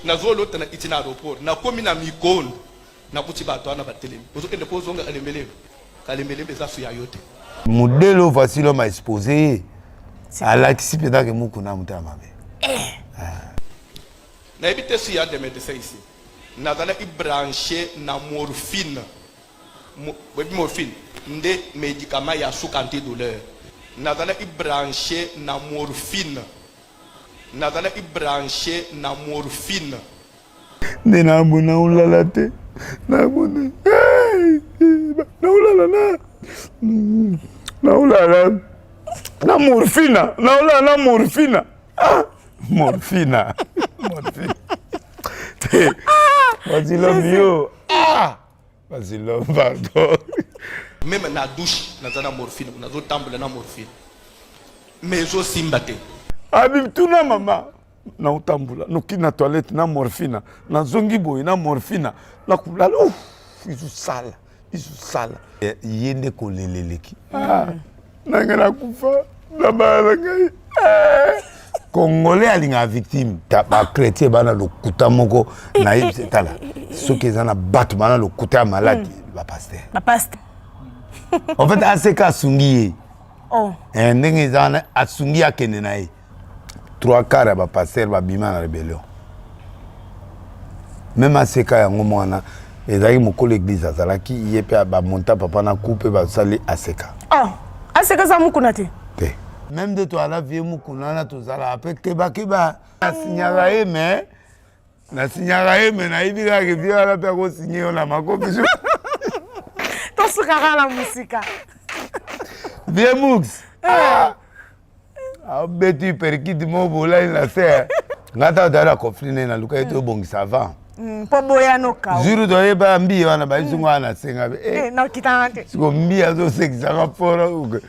Nazolota na iti na aéroport, nakomi na mikondo, nakuti bato wana batelemi, ozokende mpo ozonga kalembelembe. Kalembelembe eza su ya yo te. Modèle oyo voici l'homme a exposé ye, alakisi mpenza ke Mukuna motema mabe. Nayebi te si ya des médecins ici. Nazalaki branché na morphine. Boyebi morphine nde médicament ya suka antidouleur. Nazalaki branché na morphine. Nazalaki branché na morphine. Nde namona olala te, namona naolala na naolala na morphine, naolala na morphine. Ah, morphine, morphine te. Bazilomi yo, ah, bazilomi, pardon. Même na douche naza na morphine, nazotambola na morphine, mais ezosimba te. Abi tuna mama, naotambola noki na toilette na morphine, nazongi boye na morphine, nakolala ezosala ezosala ye nde koleleleki. Ah, nanga nakufa na bana na ngai. Congolais alingaka victime. Bachrétien bana lokuta moko nayebi. Tala, soki eza na bato bana lokuta ya maladi, bapaster. Bapaster. En fait, aseka asungi ye. Oh. Ndenge eza wana, asungi, akende na ye. Trois quarts ya bapaster babima na rébellion. Même aseka yango mwana ezalaki mokolo église, azalaki ye mpe bamonta papa na ku mpe basali aseka. Oh, aseka eza Mukuna te? Te, même nde toala vie Mukuna wana, tozalaka mpe kebakeba. Nasinyaka ye, mais nasinyaka ye, mais nayebi kaka vie wana mpe akosinye yo na makofi. Tosukaka na mosika. Vie mux abeti perkiti moko bolali na se. Nga ta tozali na conflit nde naluka ye tobongisa avant. Mpo boyanoka. Jour toyeba mbi wana, bayebisi ngo wana nasenga. Nakitanga te. Siko mbi azosekisaka fort.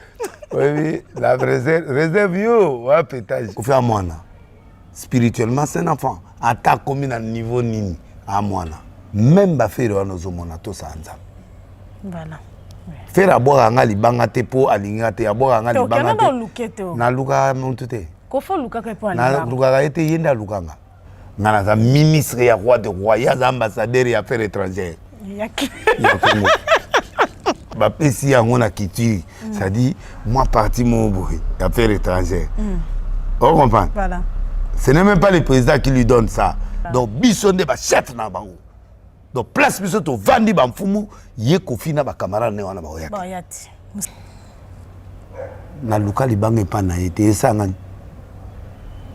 Oyebi la réserve, réserve yo wa pétage. Kofi ya mwana, spirituellement c'est un enfant. Ata akomi na niveau nini, a mwana. Même baFerre wana ozomona, tosala Nzambe. Voilà. Ferre abwakaka nga libanga te mpo alingi nga te. Abwakaka nga libanga te. Oluke te. Nalukaka motu te. Kofi olukaka mpo Nalukaka ye te, ye nde alukanga nga. Naza ministre ya roi de roi, ye aza ambassadeur ya affaire étrangère ya Congo. Bapesi yango na culture, c'est-à-dire moi parti moko boye ya affaire étrangère. O comprendre? Voilà. Ce n'est même pas le président qui lui donne ça. Donc biso nde bachef na bango. Donc place biso tovandi, bamfumu ye Kofi na bacamarade ne wana baoyaka. Baya te. Naluka libanga epa na ye te, esangani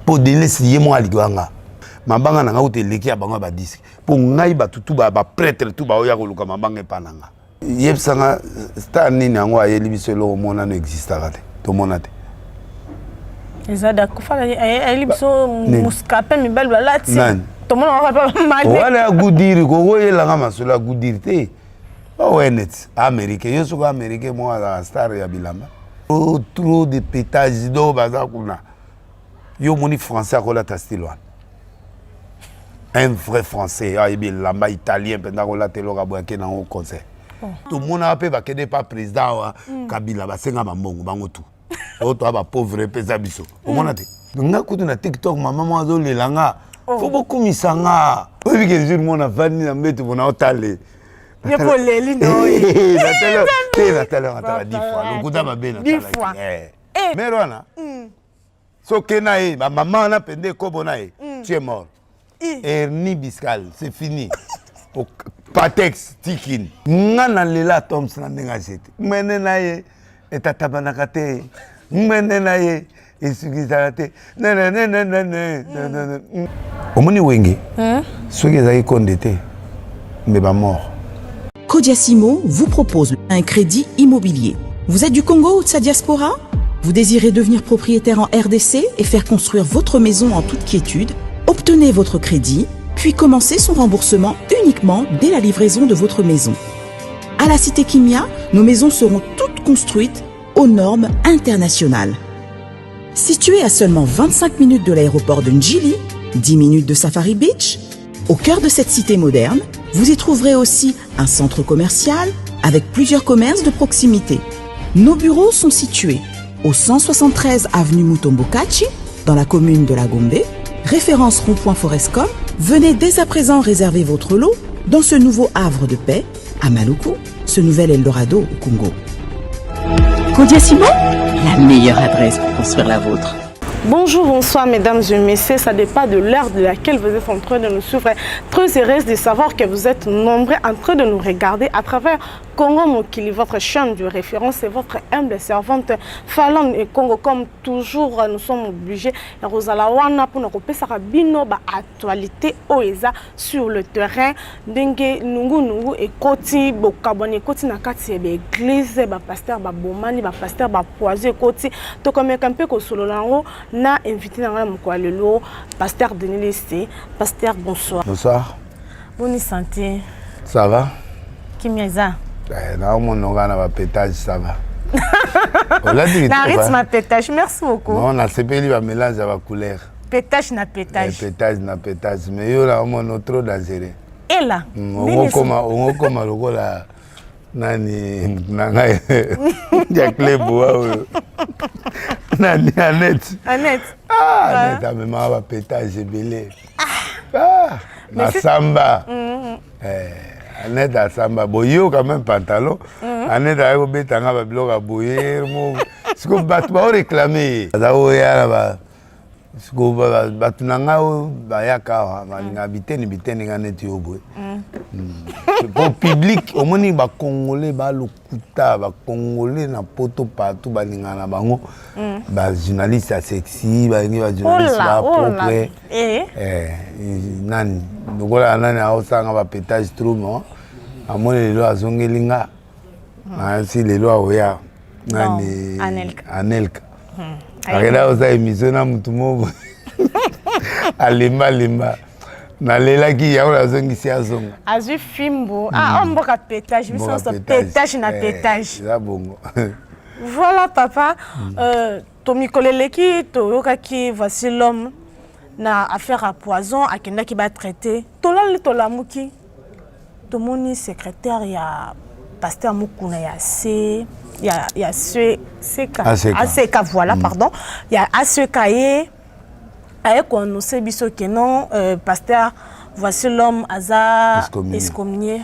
mpo delesi ye moko alingi nga. Mabanga na nga kuta eleki ya bango ya badisque, mpo ngai bato tu baprêtre tu baoya koluka mabanga epa na nga. Yebisanga star nini yango ayeli biso eloko monano existaka te, tomona te. Eza da Kofi ayeli biso muscape, mibali balati. Nani? Tomona kaka mpe male. Wana ya gudiri, kokoyelanga masolo ya gudiri te. Owe neti américain, yo soki américain moko azalaka star ya bilamba, trop trop de pétage. Do baza kuna, yo omoni français akolata style wana? Un vrai français ayebi elamba italien mpenza akolata eloko aboye ake nango concert? Tomonaka mpe bakende pa président awa Kabila, basenga bambongo bango tu oyo toya bapauvre, epesa biso. Omona te, nga kutu na TikTok, mama moko azolela nga: "Fo bokumisa nga." Oyebi ke jour moko navandi na mbeto mpona otale. Ye mpo oleli no. Te, natala yango, natala 10 fois. Lokuta mabe, natalaki mare wana. Soki na ye bamama wana mpenza ekobo na ye, tu es mort, hernie discale, c'est fini. Patex tikini nga nalela Toms na ndenge ajete ngbene na ye etatabanaka te, ngbene na ye esukisaka te. Omoni Wenge, soki ezalaki konde te, mbe bamort. Kodiasimo vous propose un crédit immobilier. Vous êtes du Congo ou de sa diaspora? Vous désirez devenir propriétaire en RDC et faire construire votre maison en toute quiétude? Obtenez votre crédit, puis commencez son remboursement uniquement dès la livraison de votre maison. À la Cité Kimia, nos maisons seront toutes construites aux normes internationales. Située à seulement 25 minutes de l'aéroport de Njili, 10 minutes de Safari Beach, au cœur de cette cité moderne, vous y trouverez aussi un centre commercial avec plusieurs commerces de proximité. Nos bureaux sont situés au 173 avenue Mutombo Kachi, dans la commune de la Gombe, référence rond-point Forescom. Venez dès à présent réserver votre lot dans ce nouveau havre de paix à Maluku, ce nouvel Eldorado au Congo. Kodia Simon, la meilleure adresse pour construire la vôtre. Bonjour, bonsoir mesdames et messieurs, ça dépend de l'heure de laquelle vous êtes en train de nous suivre. Très heureuse de savoir que vous êtes nombreux en train de nous regarder à travers Congo Mokili, votre chaîne de référence et votre humble servante Falon et Congo. Comme toujours, nous sommes obligés ya kozala wana mpona kopesaka bino ba actualité oyo eza sur le terrain ndenge nungunungu ekoti bokabwani ekoti na kati ya baeglise bapasteur babomani bapasteur bapoison ekoti tokomeka mpe kosolola yango na invité na ngai ya mokolo ya lelo pasteur Denis Lese. Pasteur, bonsoir. Bonsoir. Boni santé? Ça va. Kimia eza? Eh, naomona oka na bapétage, ça va. Olati na rythme ya pétage, merci beaucoup. Non, nasepeli bamélange ya bacouleur. Pétage na pétage. Eh, pétage na pétage, mais yo naomona trop dangereux. Ela. Ongokoma lokola nani mutu na ngai ya cleboa oyo nani, Anete. Anete. Ah, Anete amemaka bapétage ebele. Ah, masamba. Eh, Anete asamba boye quand même pantalon. Anete ayaki kobetanga babiloko ya boye mo siko bato baoréclame ye aza oya na ba siko bato na ngai oyo bayaka awa balingaka biteni biteni nga neti yo boye po public omoni bacongolais balokuta bacongolais na poto partout balingaka na bango bajournaliste ya sexy, balingi bajournaliste bapropre. Nani lokola nani aosanga bapétage trop mo amoni lelo azongeli nga nayasi lelo aoya nani. Anelka. Anelka akenda kosala émission na mutu moko alemba alemba, nalelaki yango nazongisi azonga. Azwi fimbu. Ah, oyo mboka pétage, biso nyonso pétage na pétage. Eza bongo. Voilà papa, to mikolo eleki toyokaki voici l'homme na affaire ya poison akendaki batraité. Tolali tolamuki tomoni secrétaire ya pasteur Mukuna ya c ya c CK. ACK. ACK, voilà, pardon, ya ACK ye aye koannonce biso ke non, pasteur voici l'homme aza excommunié. Excommunié.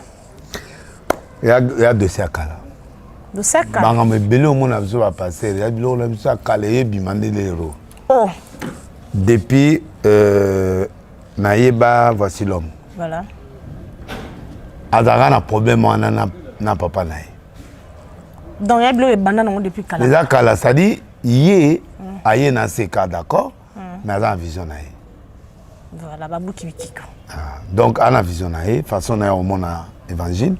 Ya dossier ya kala. Dossier ya kala. Bangambo ebele omona biso bapasteur ya biloko na biso ya kala eyebima nde lelo. Oh. Depuis nayeba voici l'homme azalaka na problème wana na papa na ye. Donc ya biloko ebanda nango depuis kala. Eza kala, c'est-à-dire ye aye na seka, d'accord, mais aza na vision na ye. Voilà, babuki bikiko. Ah, donc ana vision na ye, façon na ye omona évangile.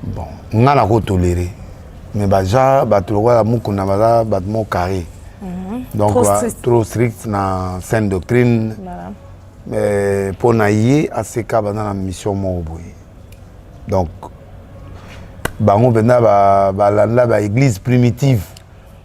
Bon, nga na kotolérer, mais baja bato lokola Mukuna baza bato mo carré, donc Trop strict. Trop strict na sainte doctrine. Mpo na ye aseka baza na mission moko boye, donc bango mpenza balanda baéglise primitive,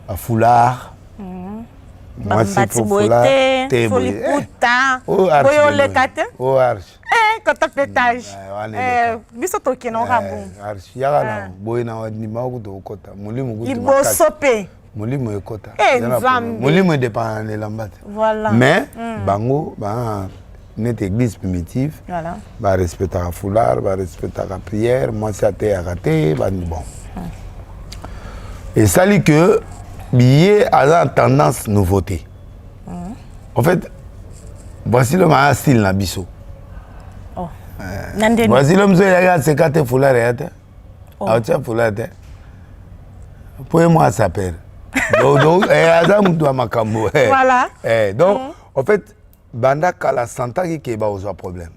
bafoulard, mwasi Bambati fo boye foulard te te fo boye. Liputa. Oyo arche boye lelo. Oleka te. Oyo arche. Eh, kota pétage. Wana Eh, eleka. biso tokende oka bongo. Arche yaka na boye na ndima okuta okota molimo kutu Liboso makasi. mpe. Molimo ekota. Eh, Eza na Nzambe. problème. Molimo edépend na elamba te. Mais bango baa neti église primitive, barespectaka foulard, barespectaka prière, mwasi ateyaka te bandi. Bon, esali que ye aza na tendance nouveauté. En fait, voici l'homme aya style na biso. Oh. Na ndeni. Voici l'homme so eyaki aseka te, foulard eya te. Oh. Aotia foulard te po ye mwa asapere, donc aza motu ya makambo. Donc en fait banda kala santaki ke bakozwa problème.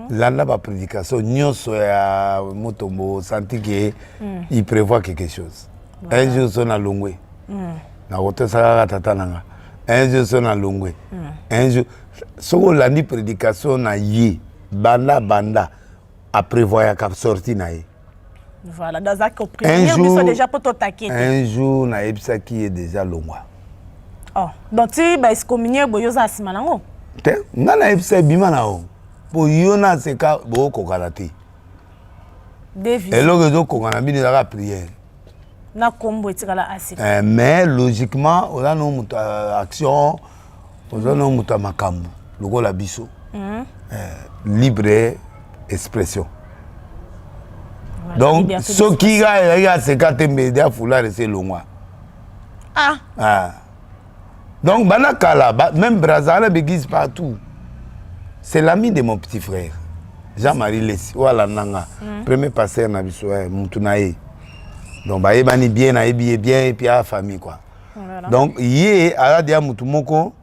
Landa baprédication nyonso ya Motombo, santi ke il prévoit quelque chose un jour. So na longwe nakotosaka kaka tata na nga un jour, so na longwe un jour, soki olandi prédication na ye banda banda, aprévoyaka sortie na ye. Voilà, azalaki Un koprévenir biso jour déjà mpo totake te. Un jour nayebisaki ye déjà longwa. Oh. Donc ti baexcommunier boye, oza na nsima nango? Te, nga nayebisa ebima na yo mpo yo na seka bookokana te. Davis. Eloko ezokokana bino ezaka prière. Na nkombo etikala aseka. Eh, mais logiquement oza no moto ya action, oza no moto ya makambo lokola biso. Libre expression. Voilà, donc soki kaka ezalaki aseka te media foulard esi elongwa. Ah. Ah. Donc bana kala ba, même Brazza na l'église partout. C'est l'ami de mon petit frère Jean-Marie Lessi oyo alanda nga. Premier pasteur na biso, eh, mutu na ye. Donc bayebani bien, nayebi ye bien et puis a famille quoi. Voilà. Donc ye aza deya mutu moko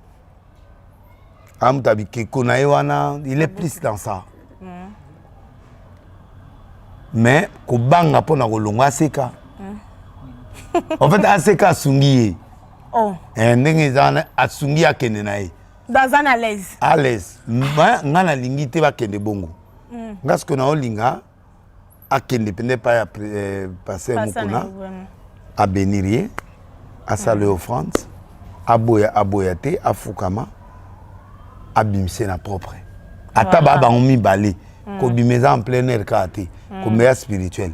amuta bikeko na ye wana, il est plus dans ça. Mais kobanga mpona kolongwa aseka. En fait aseka asungi ye. Oh. Eh, ndenge eza wana asungi akende na ye. Baza na l'aise. À l'aise. Nga nalingi te bakende bongo. Nga sikoyo naolinga akende pende epai ya pasteur Mukuna, abénir ye, asala ye offrande, aboya aboya te, afukama, abimise na propre. Ata baa bango mibale, kobima eza en plein air kaka te, kobima ya spirituel.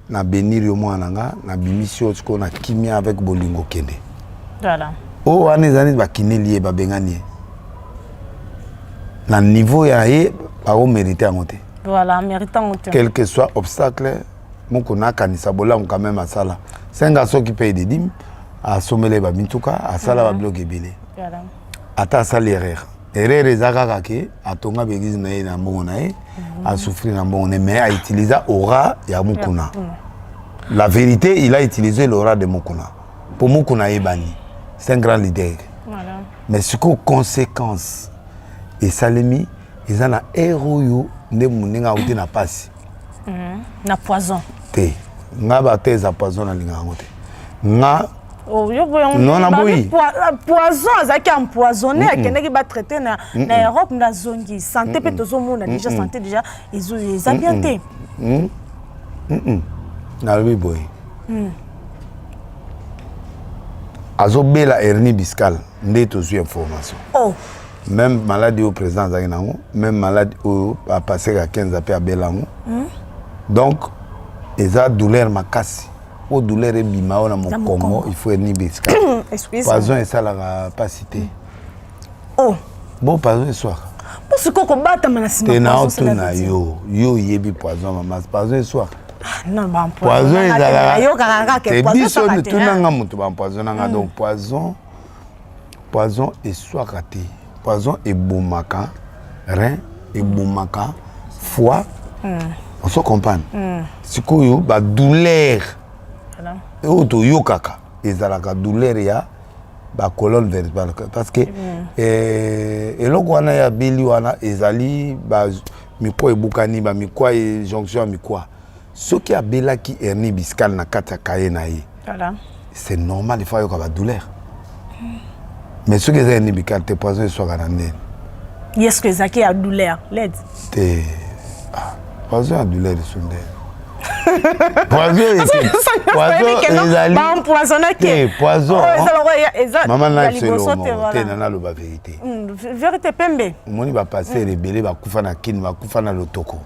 Na bénir yo mwana na nga, nabimisi yo sikoyo na kimia avec bolingo, kende. Voilà. Oyo wana eza neti bakineli ye, babengani ye na niveau ya ye, bakomérite yango te. Voilà, mérite yango te. Quel que soit obstacle, Mokuna akanisa bolamu quand même. Asala, c'est un garçon qui paye des dîmes, asomela ye bamituka, asala babiloko ebele. Voilà. Ata asali erreur, erreur eza kaka ke atonga baeglise na ye na mbongo na ye, asouffrir na mbongo na ye, mais autilisa aura ya Mokuna. La vérité, il a utilisé l'aura de Mokuna po Mokuna ayebani, c'est un grand leader. Voilà. Mais sikoyo conséquence esalemi eza na ere oyo nde moninga auti na pasi. Na poison. Te, nga bate eza poison, nalingaka yango te nga. Oh, yo boye. Non, naboyi. Poison, azalaki empoisonné, akendaki batraite na Europe, nde azongi. Santé mpe tozomona déjà, santé déjà eza bien te. Nalobi boye, azobela hernie discale nde tozwi information. Oh. Même maladie oyo président azalaki nango, même maladie oyo apaseka 15 ape abela yango. Donc eza douleur makasi. Po douleur ebima oyo na mokongo, il faut hernie discale. Excuse. Poison esalaka mpasi te. Oh. Bon, poison eswaka. Mpo sikoyo kobatama na nsima. Te, na poison, cela otuna veut dire. Yo oyebi poison, mama, poison eswaka? Ah, non, Poison ezalaka ezalaka kaka te. Poison Biso eswaka te, tunanga moto baempoisonnanga. Donc poison eswaka te. Poison ebomaka rein, ebomaka foie, ozo comprendre? Sikoyo badouleur oyo toyokaka ezalaka douleur ya bacolonne vertébrale, parce que eloko wana ya beli wana ezali bamikwa ebukani, bamikwa, jonction ya mikwa. Soki abelaki hernie discale na kati ya kaye na ye, Voilà. c'est normal, il faut ayoka badouleur. Mais soki eza hernie discale te, poison eswaka na ndeni? Yeske ezalaki ya douleur led. Te, ah, poison ya douleur esu ndeni? Poison ezali Baempoisonnaki. Te, poison Eza mama ya liboso te. Te. Voilà. Na naloba vérité. Vérité pembe. Omoni bapasteur ebele bakufa na Kini, bakufa na lotoko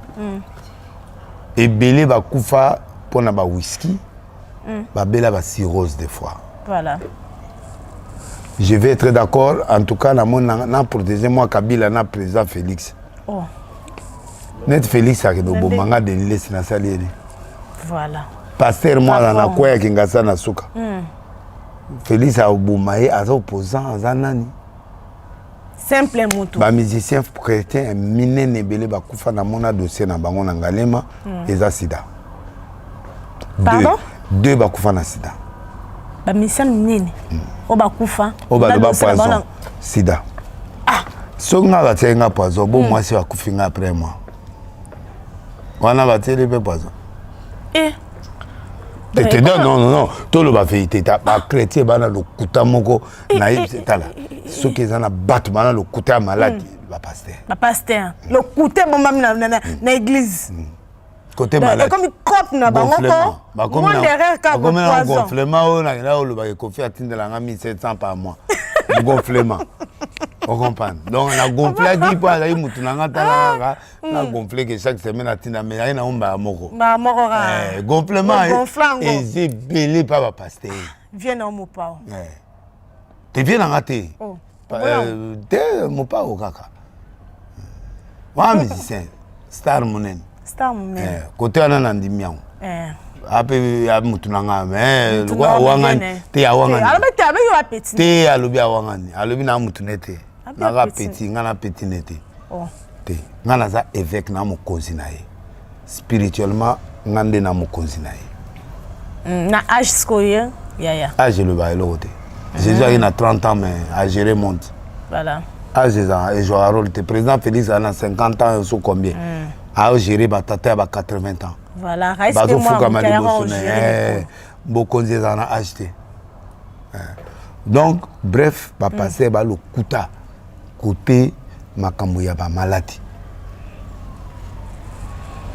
ebele, bakufa mpona bawiski, babela bacirrhose des fois. Voilà. Je vais être d'accord, en tout cas namoni na protéger moi Kabila na président Félix. Oh. Neti Félix akende oboma nga, Denis Lesi nasali ye nini? Voilà. Pasteur mwana Pardon. nakweyaki ngasa na suka, Félix aboma ye, aza opposant, aza nani? Simple mutu. Bamusicien chrétien ya minene ebele bakufa, namona dossier na bango na Ngalema, eza sida. Pardon? Deux bakufa na sida. Bamusicien minene oyo bakufa? Oyo baloba Badossier na bango poison, sida. Soki nga batiaki nga poison, bo mwasi akufi nga après moi wana, batieli mpe poison. Eh. Te te, non non non, toloba vérité. Ta bachrétien bana lokuta moko nayebi. Tala, soki eza na bato bana lokuta ya maladi, bapasteur. Bapasteur, lokuta ebombami na église. Côté Donc, maladi ekomi cope na bango ko moins derrière kaka bakomi na poison. Gonflement oyo nakenda olobaka, Kofi atindelanga 1700 par mois, gonflement, ocomprendre? Donc na gonflaki mpo azalaki mutu na nga. Tala kaka na gonfle ke chaque semaine atinda, mais aye na ombaya moko. Mbala moko kaka. Eh, gonflement. Gonfle yango. Eza ebele mpa bapasteur. Vie na mopao. Te, vie na nga te. Oh. Te, mopao kaka. Wana musicien star monene. Star monene. Eh, kote wana nandimi yango. Eh. Ape ya mutu na nga mais lokola awangani te awangani. Alobi te alobi yo petit. Te alobi awangani alobi na mutu ne te. Naka petit nga na petit ne te. Oh. Te nga naza évêque na mokonzi na ye. Spirituellement nga nde na mokonzi na ye. Na âge sikoyo yaya. Âge eloba eloko te. Jésus aki na 30 ans mais a gérer monde. Voilà. Âge ezalaka ezwaka rôle te. Président Félix aza na 50 ans so combien? Mm. Aogérer batata ya ba 80 ans. Voilà, bazofukama liboso na ye. Bokonzi ezala na âge te. Donc bref, bapaster balokuta côté makambo ya bamaladi.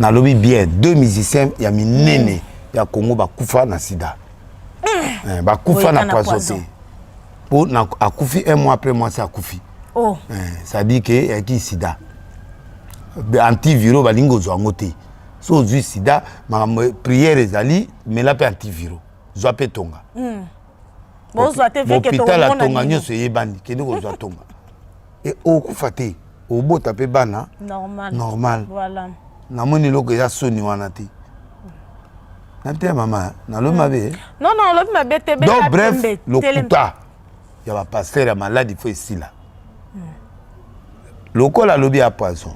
Nalobi bien, deux musiciens ya minene ya Congo bakufa na sida. Bakufa na poison te. Po na akufi un mois après mwasi akufi. Oh. Ça dit que yaki sida. Antiviraux balingi kozwa yango te. So ozwi sida, makambo prière ezali, mela mpe antiviraux. Zwa mpe tonga. Bozwa te veke Hôpital ya tonga nyonso eyebani, kende kozwa tonga. E okufa te, obota mpe bana normal. Normal. Voilà. Namoni eloko eza soni wana te. Na te mama, nalobi mabe. Non non, olobi mabe te. Donc bref, lokuta ya ba pasteur ya maladi faut esila. Lokola alobi ya poison.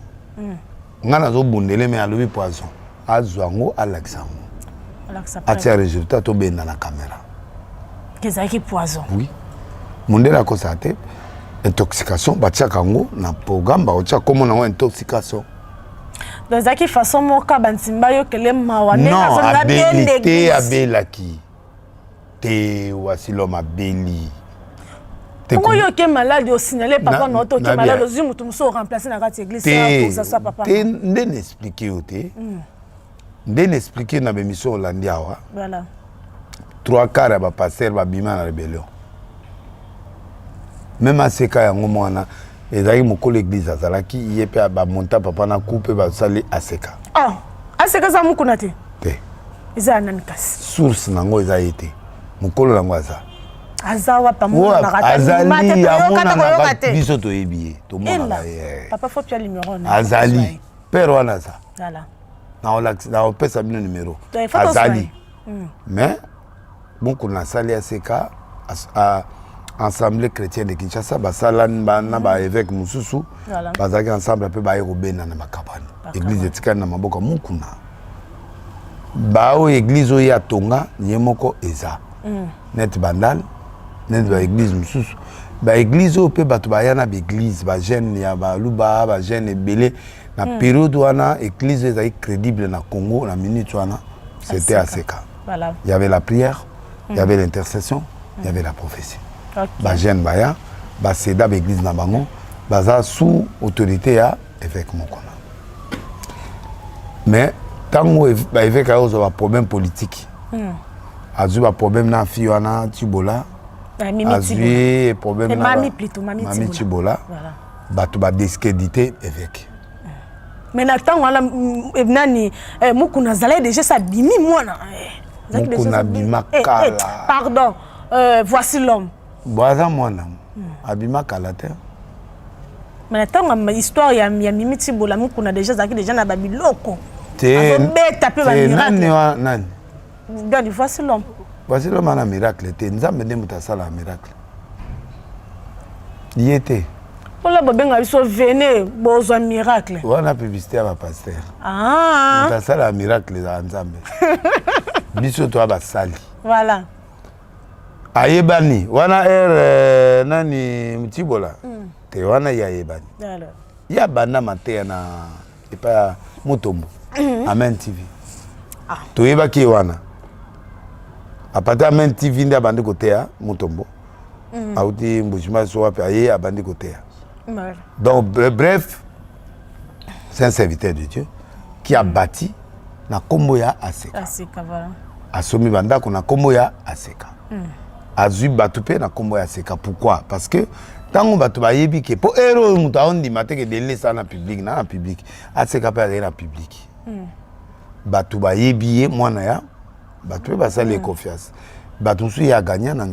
Nga nazobundele me alobi poison. Azwa yango alakisa yango. Atia résultat tobenda na caméra. Ezalaki poison. Oui. Mondele akosaka te. Intoxication batiaka yango na programme bakotia kombo nango intoxication. Donc ezalaki façon moko bantimba yokele mawa ndenge abeli te abelaki te wasilom abeli. Bongo yo oke malade osignale papa na oto oke malade ozwi moto mosusu oremplace na kati ya église kozasa papa. Te nde na explike yo te. Nde na explike na bémission olandi awa. Voilà. 3/4 ya bapaster babima na rébellion. Même aseka yango mwana ezalaki mokolo église azalaki ye mpe bamonta papa na ku mpe basali aseka. Ah, aseka eza mokuna te. Te. Eza ya nani kasi? Source nango eza ye te. Mokolo nango aza. Aza wapi amonanaka azali amonanaka biso toyebi ye tomonaka ye. Papa faut pia numéro na. Azali père wana aza. Voilà. Na opesa bino numéro. Azali. Mais mokolo nasali aseka Assemblée chrétienne de Kinshasa basala na ba évêque mosusu bazalaki ensemble mpe baye kobenda na bakabani. Église etikali na maboko ya mokuna. Baoyo église oyo atonga ye moko eza net bandal net ba église mosusu ba église oyo mpe bato baya na ba église ba jeune ya baluba ba jeune ebele na période wana église ezali crédible na Congo na minute wana c'était Aseka. Voilà. Il y avait la prière, il y avait l'intercession, il y avait la prophétie. Ba jeune baya, ba seda ba église na bango, baza sous autorité ya évêque mokona. Mais tango ba évêque ayo ba problème politique. Azui ba problème na fille wana Tibola. Azui problème na mami plutôt mami Tibola. Bato ba discréditer évêque. Mais na tango wana nani mokuna azalaki déjà sa bimi mwana. Mokuna abima kala. Pardon, voici l'homme. Bo aza mwana. Abima kala te. Mais na tango histoire ya Mimi Tibola mokuna déjà azalaki déjà na ba biloko. Te. Azobeta pe ba miracle. Nani nani? Nani voici l'homme. Voici l'homme ana miracle te. Nzambe nde moto asala miracle. Ye te. Ola bobenga biso venez bozwa miracle. Wana publicité ya ba pasteur. Ah. Moto asala miracle ezala Nzambe. Biso toa basali. Voilà. Ayebani wana er nani Tibola. Te wana ye ayebani. Alors. Ya banda mateya na epa ya Mutombo. Amen TV. Ah. Toyebaki ye wana. Apati Amen TV nde abandi koteya Mutombo. Auti Mbujimayi so wapi aye abandi koteya. Donc bref, c'est un serviteur de Dieu qui a bâti na kombo ya Aseka. Aseka, voilà. Asomi bandako na kombo ya Aseka. Azwi bato mpe na kombo ya Aseka. Pourquoi? Parce que ntango bato bayebi ke po ere oyo moto aondima te ke Denis eza na public na public Aseka mpe azali na public. Bato bayebi ye mwana ya bato mpe basali ye confiance. Bato mosusu ye aganya na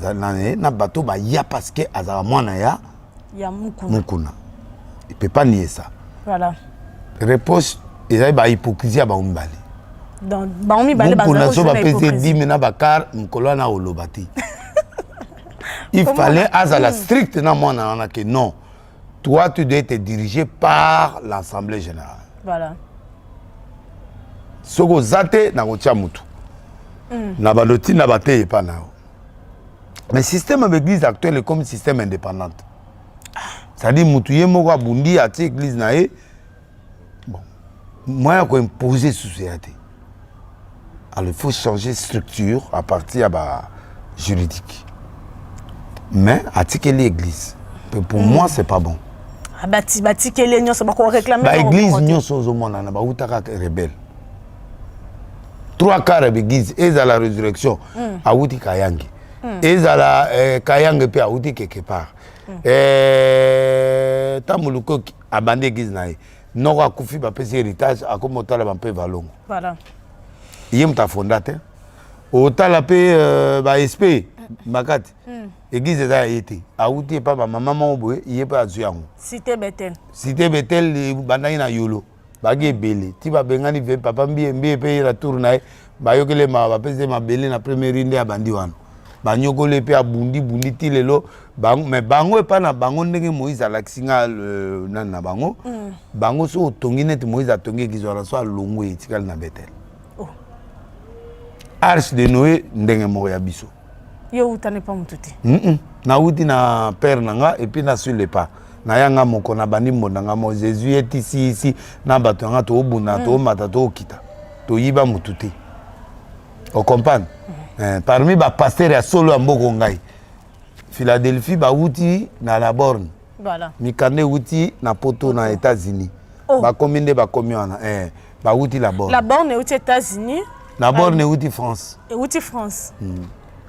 na bato baya parce que azala mwana ya ya Mukuna. Mukuna. Il peut pas nier ça. Voilà. Reproche ezali ba hypocrisie ya bango mibale. Donc bango mibale bazali so bapesi ye dime na bakar mokolo wana oloba te. Il fallait azala strict na mwana wana que non, toi tu dois te diriger par l'assemblée générale. Voilà. Soki oza te nakotia mutu na bando ntina bateyi epa na yo. Mais système ya baeglise actuelle ekomi système indépendante, c'est-à-dire mutu ye moko abundi atie église na ye. Bon, moyen ya koimpose susu ya te. Alors il faut changer structure à partir ya ba juridique, mais atikeli église. Pour moi c'est pas bon. Ah, batikeli ye nyonso, bakoréclame. Baeglise nyonso ozomonana bautaka rebelle. Trois quarts ya baeglise, ezala Résurrection awuti Kayange, ezala Kayange mpe awuti quelque part. Ntango Lukoki abandi église na ye, noko akufi, bapesi héritage, akomi otala bampe valongo. Ye moto afonda te. Otala mpe baesp makati, église eza ya ye te, awuti epa bamama moko boye, ye mpe azwi yango. Cité Betel. Cité Betel bandaki na Yolo, baki ebele ti babengani ve papa Mbie. Mbie mpe ye na tour na ye, bayokeli mawa, bapesi ye mabele na première nde abandi wana, banyokoli mpe abundi bundi ti lelo. Mais bango epai na bango, ndenge Moïse alakisi nga nani na bango, bango so otongi neti Moïse atongi église wana, so alongwe, etikali na Betel. Oh. Arche de Noé ndenge moko ya biso. Yo utani pa motu te. Nauti na père na nga et puis na sur le pas nayanga moko na bandi mbonda nga mo Jésus etisi isi na bato yanga toobunda, toomata, tookita, toyiba motu te. Ocomprendre? Parmi bapasteur ya solo ya mboko ngai, Philadelphie bawuti na la Borne. Mikanda ewuti na Poto, na États-Unis. Oh. Bakomi nde bakomi wana, bawuti la Borne. La Borne euti États-Unis. La Borne ewuti France. Euti France.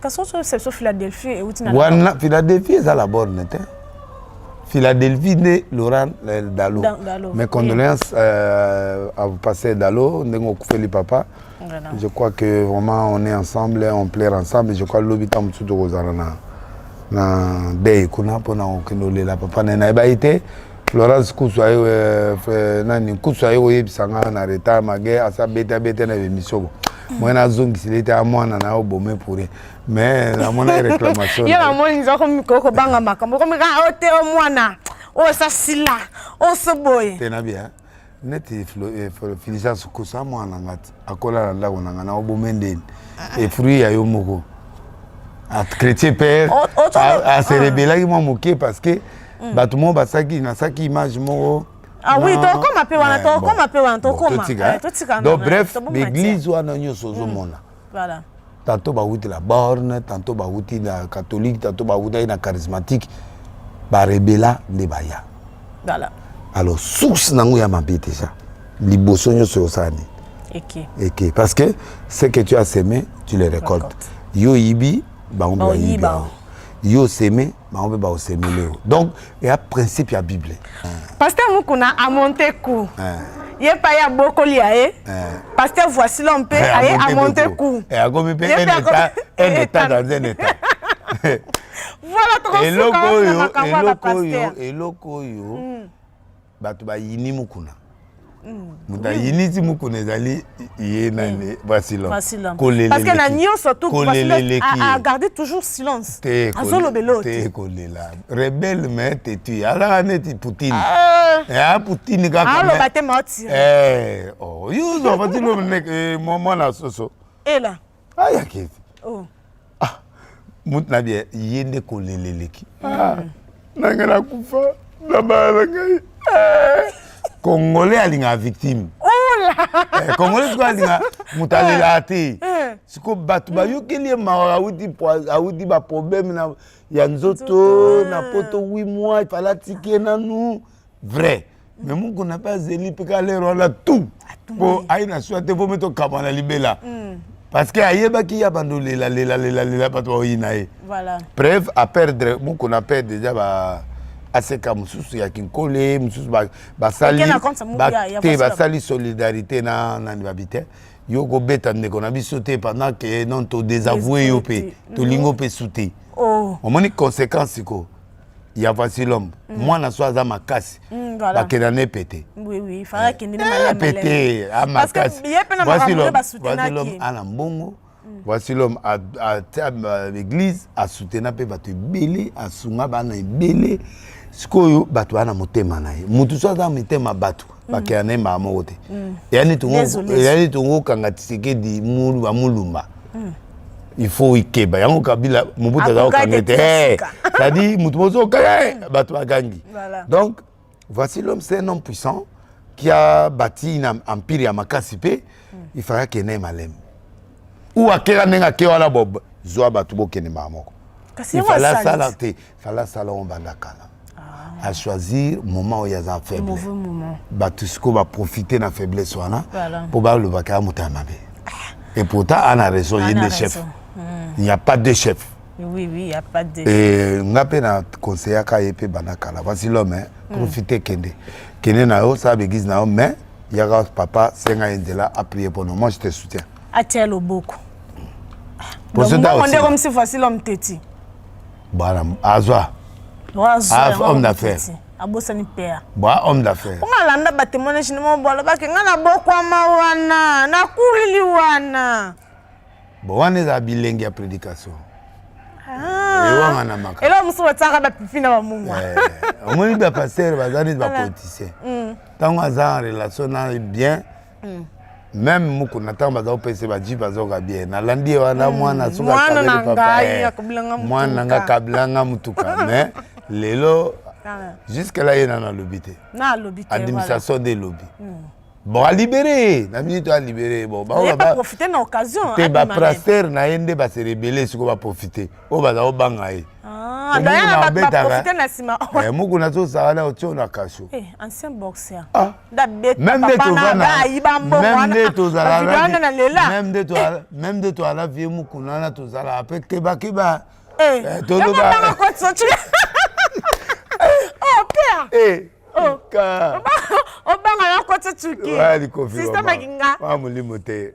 Kasi oso c'est Philadelphie euti na Wana Philadelphie eza la Borne te. Philadelphie nde Laurent Dalo. Dalo. Mes condoléances à vous, pasteur Dalo, ndenge okufeli papa. Je crois que vraiment on est ensemble, on pleure ensemble. Je crois lobi ntango mosusu tokozala na deuil kuna mpona kokende olela papa na ye. Nayebaki te Florence Kusu aye nani Kusu aye koyebisa nga na retard mage asa bete abete na émission bo moye nazongisela ete amwana na yo bome pour rien, mais namona réclamation. Ye namoni nza kobanga makambo komi kaka o te o mwana oyo esasila oyo so boye. Te na bien neti Félicien Kusu amwana nga ti akola na ndako na nga na obome ndeni e fruit ya yo moko. Chrétien père aserebelaki mwa moke parce que bato moko basaki nasaki image moko. Ah oui, tokoma mpe wana, tokoma mpe wana, tokoma. Donc bref, baeglise wana nyonso ozomona, tantôt bawuti la Borne, tantôt bawuti na catholique, tantôt bawutaki na charismatique, barebela nde baya. Alors source nango ya mabe déjà liboso nyonso osala nini? Eke parce que ce que tu as semé, tu le récoltes. Yo oyibi, bango mpe bayibi yango. Yo oseme, bango mpe baosemele yo. Donc eya principe ya Bible. Pasteur Mukuna amonte coup, ye pa ye abokoli ya ye. Pasteur Voici l'homme mpe aye amonte coup. Akomi mpe un état dans un état. Voilà. Eloko oyo, eloko oyo, eloko oyo bato bayini Mukuna, moto ayinisi Mukuna ezali ye nani? Voici l'homme. Parce que na nyonso tout agarde toujours silence, azolobela. Te, kolela rebelle mais têtu, azalaka neti Poutine, ya Poutine kaka. Aloba te, maotire. Yo ozwa voici l'homme, mwana soso. Ela. Ayaki ete mutu na bie ye nde kolela eleki nanga nakufa na bana na ngai. Congolais alingaka victime. Congolais sikoyo alinga moto alelaka te. Sikoyo bato bayokeli ye mawa, awuti baproblème ya nzoto na Poto 8 mois, ifale atiki ye nanu vrai. Mais Mukuna mpe azeli mpe ka lero wana tout mpo ayi na swa te, vomi tokaba na libela parce que ayebaki ya bando lela lela lela lela, bato baoyina ye. Preuve aperdre Mukuna perdre déjà ba aseka mosusu ya Kinkole mosusu basali te, basali solidarité na nani, babi te yo kobeta ndeko na biso te pendant que non todésavoue yo mpe tolingi mpe su te. Omoni conséquence sikoyo ya Voici l'homme, mwana so aza makasi. Bakenda ne pete. Oui, oui, fallait akende ne eh, maleme. Pete, amakasi. Ye pe na makambo ba soutenaki. Voici l'homme ana mbongo. Voici l'homme atia église, asoutena mpe bato ebele, asunga bana ebele. Sikoyo bato baa na motema na ye, motu so aza mitema bato bakenda na ye mbala moko te. Yani tongo okanga Tshisekedi bamulumba, il faut ikeba yango. Kabila, Mobutu aza kokanga te, c'est-à-dire motu moso okanga, bato bagangi. Donc voici l'homme, c'est un homme puissant qui a bâti une empire ya makasi mpe il fallait akende maleme ou akeka ndenge ake wana. Bob zwa bato bokende mbala moko. Il fallait asala te, fallait asala ngo banda kala, à choisir moment oyo aza faible. Bato sikoyo baprofite na faiblesse wana mpo balobaka ya moto ya mabe. Et pourtant ana raison, ye nde chef, il n'y a pas deux chefs. Oui, il n'y a pas de. Et nga mpe na conseillaka ye mpe banda kala: voici l'homme, hein, profite, kende, kende na yo, sala baeglise na yo, mais yaka papa, senga ye nzela aprier mpono. Moi, je te soutiens. Atia loboko. Mbongo nde comme si voici l'homme teti. Bwana azwa homme d'affaires. Abosani père. Bwa homme d'affaires. Onga alanda batémoignage nimo bo alobaki nga nabokwama wana, nakulili wana. Bon, wana ezala bilenge ya prédication ewanga na maka. Eloko mosusu batiaka bapipi na bamungwa. Omoni, bapasteur baza neti bapoliticien. Ntango aza en relation na bien, même mokuna, ntango baza kopesa bajipe, azoka bien. Nalandi ye wana, mwana soki akabeli papa, mwana nanga akabilanga mutuka. Mais lelo, jusque là, ye nano alobi te. Administration nde elobi. Bon, alibéré ye na minute oyo, alibéré ye. Bon, baprofite na occasion. Te, bapasteur na ye nde base rebelle sikoyo, baprofite oyo baza kobanga ye. Mokuna azosala na otio na kasho. Ancien boxer. Même nde tozala vie mokuna wana, tozala mpe kebakeba. Toloba obanga yo koti tuki système akinga. Wa molimo te,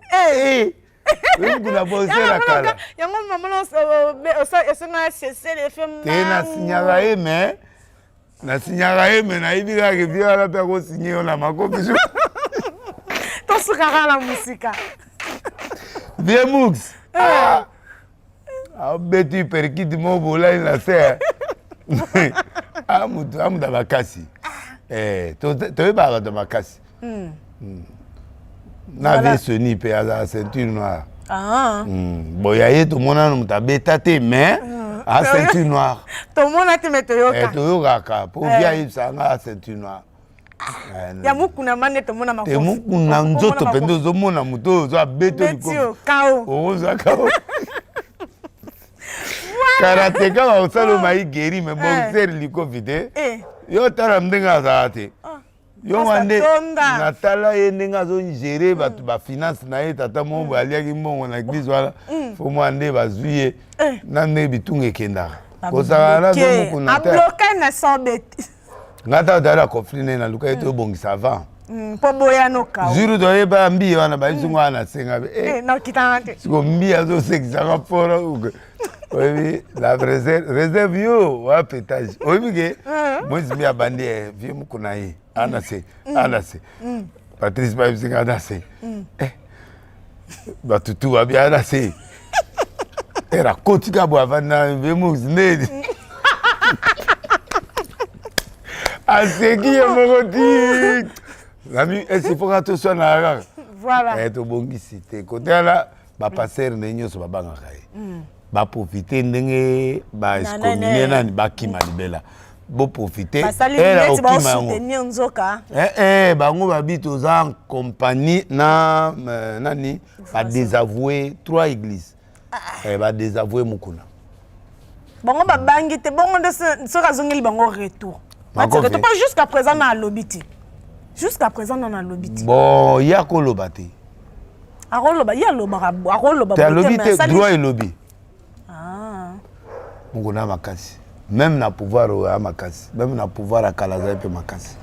kuna bosela kala. Yango mama esenga sesele efe. Te, nasinyaka ye, mais nasinyaka ye, mais nayebi kaka vie wana mpe akosinye yo na makofi. Tosukaka na mosika. Vie mux abeti perkiti moko bolali na se, amutu amuta makasi. Toyebaka bato makasi na vie. Soni mpe azala ceinture noire. Bon, ya ye tomonana moto abeta te, mais a ceinture noire. Tomona te, mais toyoka. Toyokaka mpo vie ayebisaka nga a ceinture noire. Ya mokuna ma nde tomona. Te, mokuna nzoto mpenza, ozomona moto oyo ozo abeti okozwa kao. Karateka bakosala oyo maigeri, mais boxer likofi te. Yo tala ndenge azala te, yo nga nde natala ye ndenge azogérer bato, bafinance na ye. Tata moko boye aliaki mbongo na église wana, fo mwa nde bazwi ye na ndenge bitunga ekendaka kozala na mokuna te. Nga ta tozali na conflit nde naluka ye tobongisa avant. Mpo boyanoka. Jour toyeba mbi wana, bayebisi ngo wana, nasenga siko mbi azosekisaka fort. Oyebi la réserve yo wa pétage, oyebi ke moïse mbi abandi vie mokuna ye ana se ana se Patrice bayebisinga ana se bato tu babi ana se era kotika boye, avandi na vie mox ndeni, aseki ye moko ti nami esi foka toswanaka kaka. Tobongisi te kote wana, bapasteur nde nyonso babangaka ye, baprofite ndenge baexcommunier nani, bakima libela. Boprofite okima yango. Bango babi toza en compagnie na nani, badésavoué trois églises, badésavoué mokuna. Bango babangi te. Bongo nde soki azongeli bango retour mpo jusqu'à présent na alobi te, jusqu'à présent nano alobi te. Bon, ye akoloba te. Akoloba, ye alobaka, akoloba. Te, alobi te, droit elobi mokuna makasi. Même na pouvoir oyo aya makasi, même na pouvoir ya kala azali mpe makasi.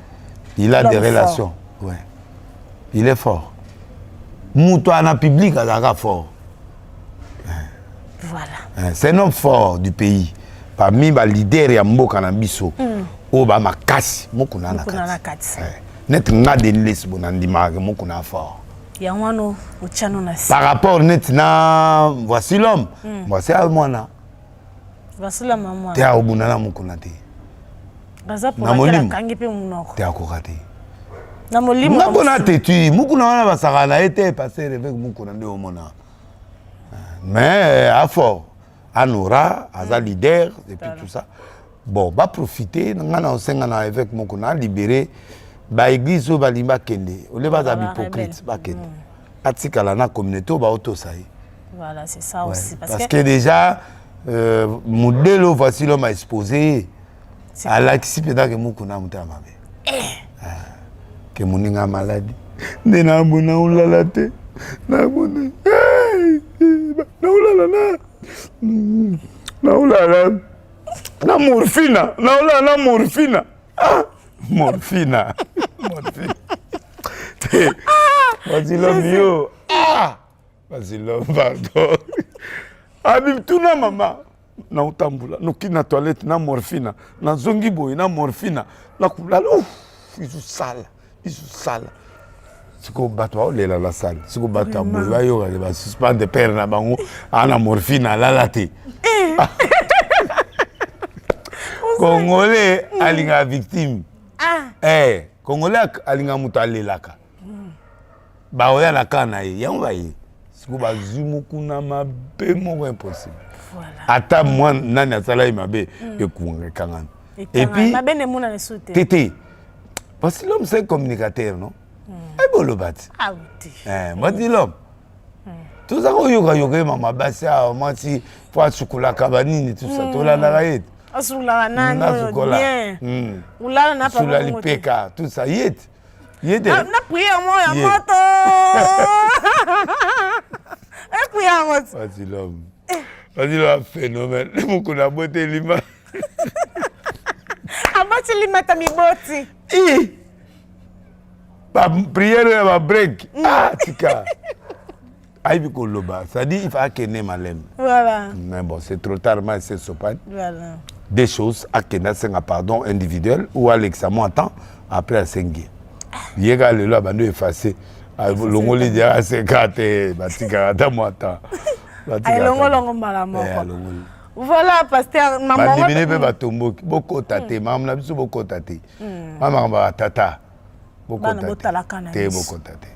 Il a des relations, ouais. Il est fort, moto ana public azalaka fort. Voilà. C'est un homme fort du pays, parmi baleader ya mboka na biso. Oyo ba makasi mokuna na kati. Eh. Net nga Denis Lessi bo na ndimaka ke mokuna fort. Yango wana otiano na Par rapport net na voici l'homme. Mm. Voici mwana. Voici l'homme mwana. Te obunda na mokuna te. Baza pour akangi mpe monoko. Te akoka te. Na molimo. Nga mpona tetu mokuna wana basaka na ye te pasteur évêque mokuna nde omona. Mais a fort. Anora aza leader et puis tout ça. Bon, ba profiter nga na osenga na évêque moko na libérer ba église oyo balingi bakende au lieu baza hypocrite bakende. Mm. Atikala na communauté oyo baotosa ye. Voilà, c'est ça ouais. aussi. Parce, parce que, que déjà, euh, modèle voici l'homme a exposé. Alakisi mpenza ke mokuna motema mabe. Eh. Ah, ke moninga maladi. Nde namona olala te. Namona. Naolala na. Naolala na morphina. Naolala na morphina. Ah, morphina. Morphina. Te. Voici l'homme yo. Ah. Vas-y l'homme, pardon. Abi tuna mama. Naotambola noki na toilette na morphina nazongi boye na morphina nakolala izosala izosala sikoyo bato baolela na sale sikoyo bato ya boye bayokake basuspendre pere na bango ana morphine alala te eh. Congolais alingaka victime ah. eh, congolais alingaka moto alelaka baoya na kaa na ye yango baye sikoyo bazwi mokuna mabe moko impossible ata mwa nani asala ye mabe mm. ekunga ekangami epuis te te parce que l'homme c'est communicateur non mm. ayebi oloba ti ah, eh, mwati l'homme mm. toza koyokayoka ye mama basi awa mwasi po asukolaka banini tusa tolandaka ye te asukolaka nani oyo bien sula lipeka tout ça ye te ye te na prière moko ya moto e prière moto vas-y l'homme vas-y l'homme phénomène mokolo aboti elima aboti limata miboti bapriere ya babreak mm. ah tika ayebi koloba c'est-à-dire il faut akende maleme voilà. mais bon c'est trop tard ma ese sopani voilà. Des choses akende asenga pardon individuel ou alekisa mwa temps après asengi ye kaka lelo abandi efface longoli dia aseka te batikaka ata mwa temps alongolongo mbala moko eh, voilà pasteur bandimine mpe batomboki bokota te hmm. makambo na biso bokota te hmm. ma makambo ya batata bokota te bokota te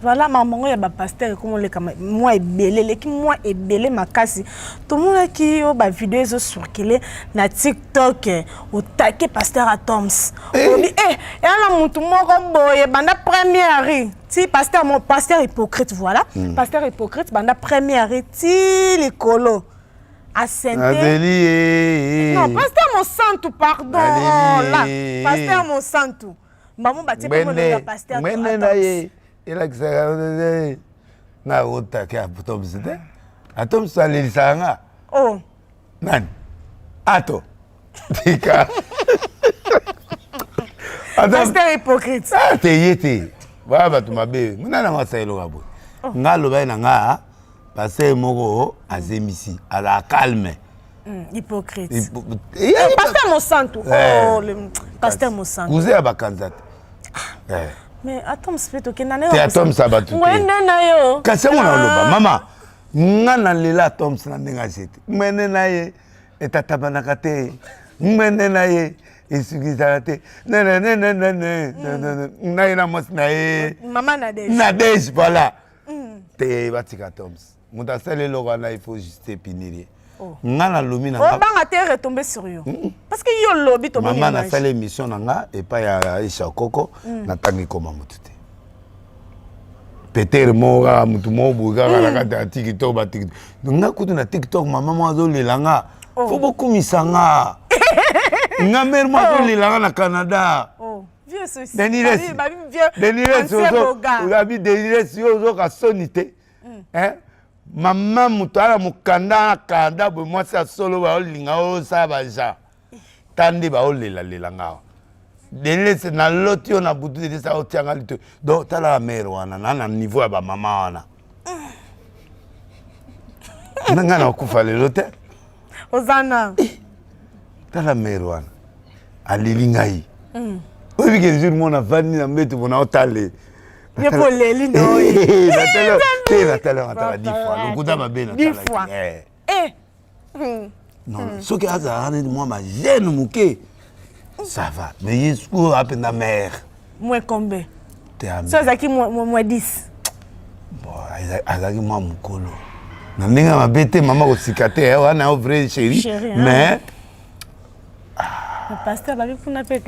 Voilà makambo yango ya ba pasteur ekomi oleka mwa ebele eleki mwa ebele makasi tomonaki yo ba video ezo circuler na tiktok otake pasteur atoms eh. olobi eh eya na mutu moko boye banda première rue ti pasteur mo pasteur hypocrite voilà mm. pasteur hypocrite banda première rue ti likolo asente non pasteur mosantu pardon oh, la pasteur mosantu Maman batie kombo ya pasteur. Mwene na ye elakisaka nga otake atomisi te atomisi alelisaka nga. Oh. Nani? Ato. Tika. Pasteur hypocrite. Ah, te ye te. Baya bato mabe. Muna na nga asala eloko boye. Oh. Nga alobaki na nga pasteur moko azemisi azala calme. Hypocrite. Eh, pasteur Mosantu. Eh. Oh, le pasteur Mosantu. Cousin ya bakanza te. Eh. Mais attends, mpe tokenda na yo. Te atoms ya bato te. Ngwende na yo. Kasi yango na oloba mama nga nalela atoms na ndenge azete ngwende na ye etatabanaka te ngwende na ye esukisaka te na ye na mwasi na ye mama nadege nadege voilà te batika atoms moto asali eloko wana il faut juste punir ye oh. nga nalobi na obanga te retomber sur yo parce que yo olobi tomoni mama nasali émission na nga epai ya Aisha Koko mm. natangi koma motu te peter moko kaka motu moko boye kaka na kati ya tiktok batiktok nga kutu na tiktok mama moko azolela nga oh. fo bokumisa nga nga mere moko oh. azolela nga na canada oh. Denis Lessi yo ozoka soni te mm. Mama moto ala mokanda na kanda boye mwasi ya solo baolinga osala baja ta nde baolelalela nga awa delese naloti yo na butu delese aotianga lito donc talaka mere wana na na niveau ya bamama wana na ngai nakokufa lelo te oza na tala mere wana. Aleli ngai. Oyebi ke jour moko navandi na mbeto pona otale. Ye po oleli na oye. Te natala yango ata ba 10 fois. Lokuta mabe natalaki. 10 fois. Eh. eh. Non, soki azalaka neti mwa ba jeune moke ça va mais ye sikoyo apenda mère. Moins combien? So azalaki moins 10. Bon, azalaki mwa mokolo na ndenge ya mabe te mama kosika te eh, wana yo vrai chéri mais ah. pasteur babi kuna mpe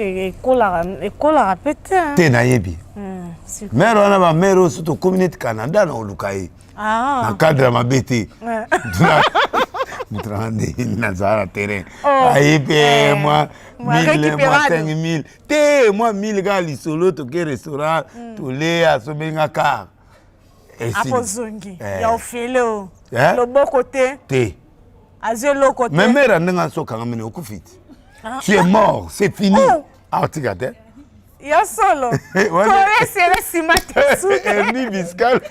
ekolaka mpe te te nayebi hmm, mare wana bamare oyo so tokomi neti canada na oluka ye ah. na cadre ya mabe te moto nanga nde nazala na terrain oh. aye mpe eh. mwa 1000 mwa 5000 te mwa 1000 kaka lisolo toke restaurant hmm. toleya asombeli nga car akozongi eh. ya ofele o eh? loboko te te azwi eloko te mais mère ndenge asokanga mene okufi te ah. tu es mort c'est fini oh. aotika te ya solo koresere nsima te hernie fiscale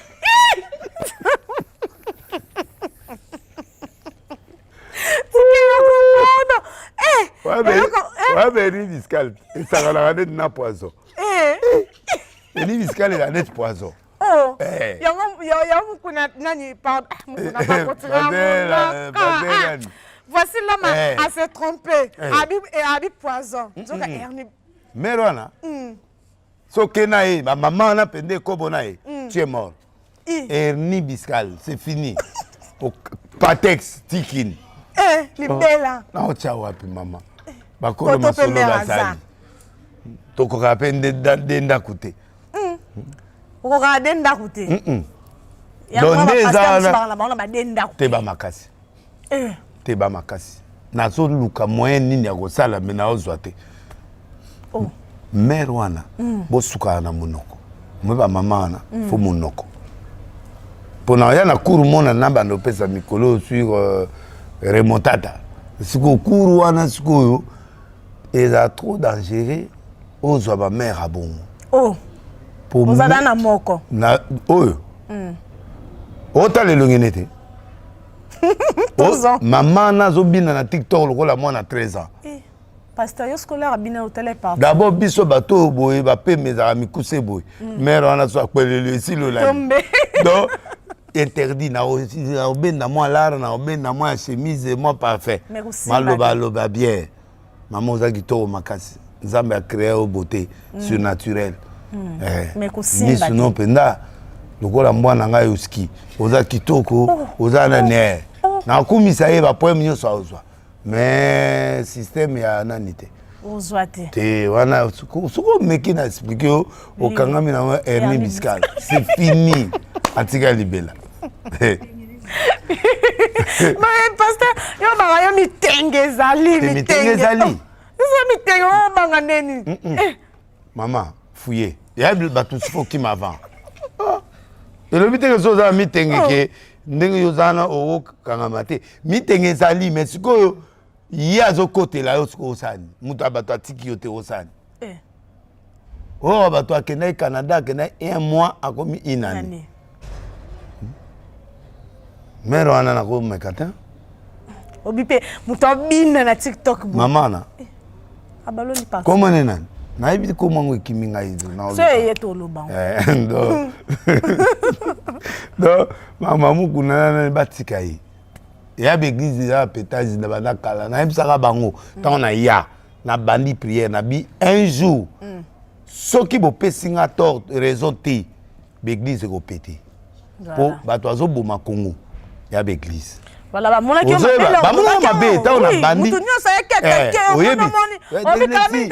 wabe hernie fiscale esakanaka neti na poison hernie fiscale eza neti poison Oh, eh. yango yango mukuna nani pardon ah, mukuna eh, bakotika ah, voici l'homme eh. a se tromper eh. abi eh, abi poison nzoka hernie mère wana soki na ye bamama wana mpenza ekobo na ye tu es mort hernie biscale c'est fini patex tikini eh, libela oh. naotya wapi mama bakolo masolo bazali tokokaka mpe nde ndako te Okokaka de ndako te. Donc nde eza wana te ba makasi eh. te ba makasi nazoluka moyen nini ya kosala me naozwa te oh. mare wana mm. bosukaka na monoko me bamama wana mm. fo monoko mpo na oya na cour mona na banda opesa mikolo sur euh, remontata sikoyo cour wana sikoyo eza trop dangereux ozwa ba mère ya bongo oh ozala na moko na oyo mm. otala elongi nete oh, mama na azobina na tiktok lokola mwana 13 ans eh, pasteur yo scolaire abina otala partout d'abord biso bato oyo boye bapema ezalaka mikuse boye mm. mare wana so akpeleli esilola donc interdit naobenda mwa lara naobenda mwa chemise mwa parfait maloba loba bien mama oza kitoko makasi nzambe acrea yo beauté mm. surnaturelle mm. eh. misu no mpenza lokola mbwa na ngai oski oza kitoko oh. oza nani oh. oh. nakumisa ye bapoeme nyonso azwa mais système ya nani te ozwa te te wana soki omeki na explike yo okangami na hernie biscale c'est fini atika libela mais pasteur yo banga yo mitenge ezali mitenge ezali eza mitenge obanga ndeni eh. mama fouye ya bato sifo okima avant ah. elobi teke so oza na mitenge ke oh. ndenge yo oza wana okokangama te mitenge ezali mais sikoyo ye azokotela yo sikoyo osani moto ya bato atiki yo te osani eh. oyo bato akendaki canada akendaki un mois akomi une année mare wana nakomeka te obi mpe moto abina na tiktok mama na eh, kombo ne nani nayebi kombo yango ekimi ngai so eye toloba eh, donc mama mukuna nani batika ye ya baeglise eza bapetage na banda kala nayebisaka bango ntango na ya nabandi prière nabi un jour mm. soki bopesi nga tort raison te baeglise ekopete mpo bato azoboma congo ya baeglise Voilà, bamonaki yo mabe bamonaki mabe ntango na bandi moto nyonso ayaki atake omoni obikamini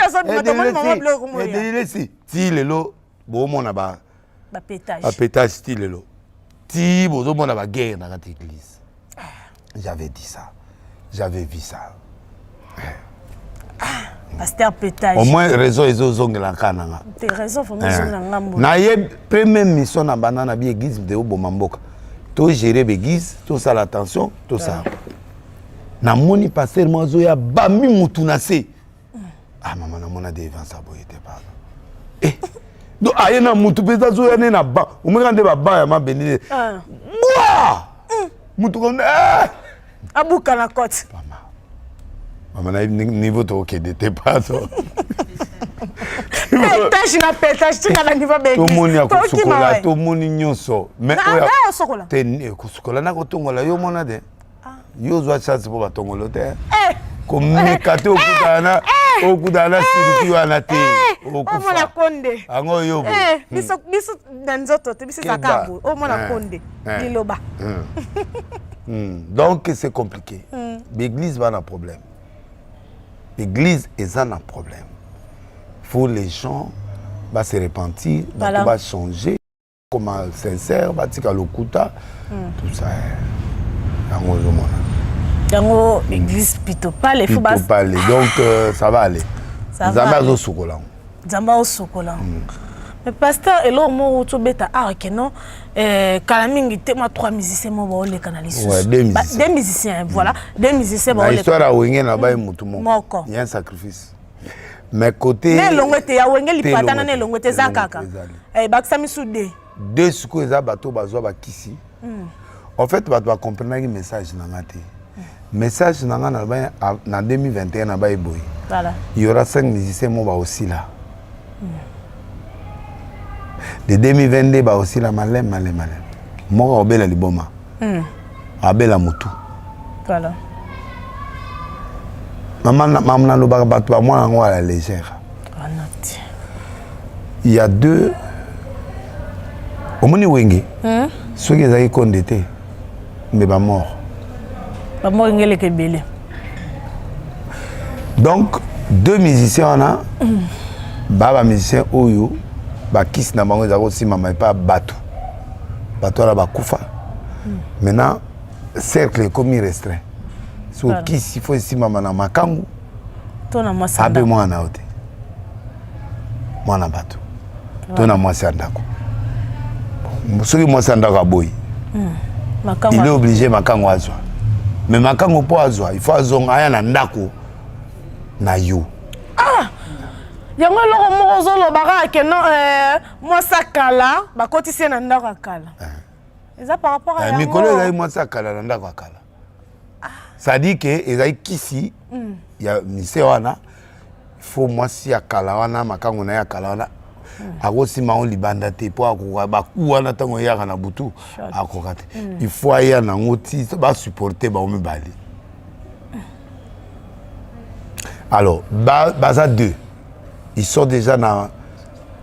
ti lelo bomona ba bapetage ti lelo ti bozomona baguerre na kati église j'avais dit ça j'avais vu ça ah, pasteur pétage au moins raison ezozongela nka na nga te raison vraiment eh. ezongela nga mbo na ye première mission na banda na bi église de oboma mboka to gérer l'église tosala attention tosala namoni pasteur moko azoya bambi mutu na se ah mama namona devance aboye te pardon eh donc aye na mutu mpenza azoya nde na ba omeka nde baba ya mabende nde ah. bwa mutu kone eh! abuka na cote mama Mama na niveau tokokende te paso. Pétage na pétage tika na niveau ba Tomoni ya kosukola tomoni nyonso. Mais oyo te kosukola na kotongola yo mona te. Ah. Yo ozwa chance mpo batongolo te. Eh. Komeka te okutana na eh. okutana na siriki wana te. Okufa. Omona konde. Yango yo boye. Eh, biso biso na nzoto te biso ezaka boye. Omona konde. Liloba. Donc c'est compliqué. L'église va na problème. L'église est un problème. Faut les gens va se repentir, voilà. va changer, comme sincère, va tika lokuta, tout ça. Yango ozomona. Yango église plutôt pas les faut pas aller. Donc ça va aller. Nzambe azosukola. Nzambe azosukola. Mais pasteur eloko moko tobeta awa ke non kala mingi te mwa trois musiciens moko baoleka na lisusu. Ouais, deux musiciens. Deux musiciens, voilà. Deux musiciens baoleka. Na histoire ya Wenge na baye mutu moko. Il y a un sacrifice. Mais côté Na elongo te ya Wenge lipatana na elongo te eza kaka. Eh bakisa misu deux. Deux sikoyo eza bato bazwa bakisi. En fait bato bacomprenaki message na nga te. Message na nga na ba na 2021 na baye boye. Voilà. Il y aura 5 musiciens mo ba osila. De 2022 ba osila malem malem malem. Moko obela liboma. Abela mutu. Voilà. Maman maman nalobaka bato ba mwana yango à la légère. Il y a deux omoni Wenge soki ezalaki konde te mais bamort bamort ngeleka ebele. Donc deux musiciens wana ba bamusicien oyo bakisi na bango eza kosimama epa bato bato wana bakufa. Maintenant cercle ekomi restreint. So kisi fo esimama na makangu to na mwasi ape mwana yo te, mwana bato to na mwasi ya ndako. Soki mwasi ya ndako aboyi, il est obligé makango azwa. Mais makango mpo azwa, il faut azonga aya na ndako na yo. Ah! Yango eloko moko ozoloba kaka ke non, mwasi ya kala bakotisi ye na ndako ya kala. Eza par rapport à yango. Mikolo ezali mwasi ya kala na ndako ya kala. C'est-à-dire que ezali kisi ya mise wana, faut mwasi ya kala wana, makango na ye ya kala wana akosimba yango libanda te mpo akoka baku wana ntango eyaka na butu akoka te. Il faut aya nango ti basupporte bango mibale. Alors baza deux, ils sont déjà na,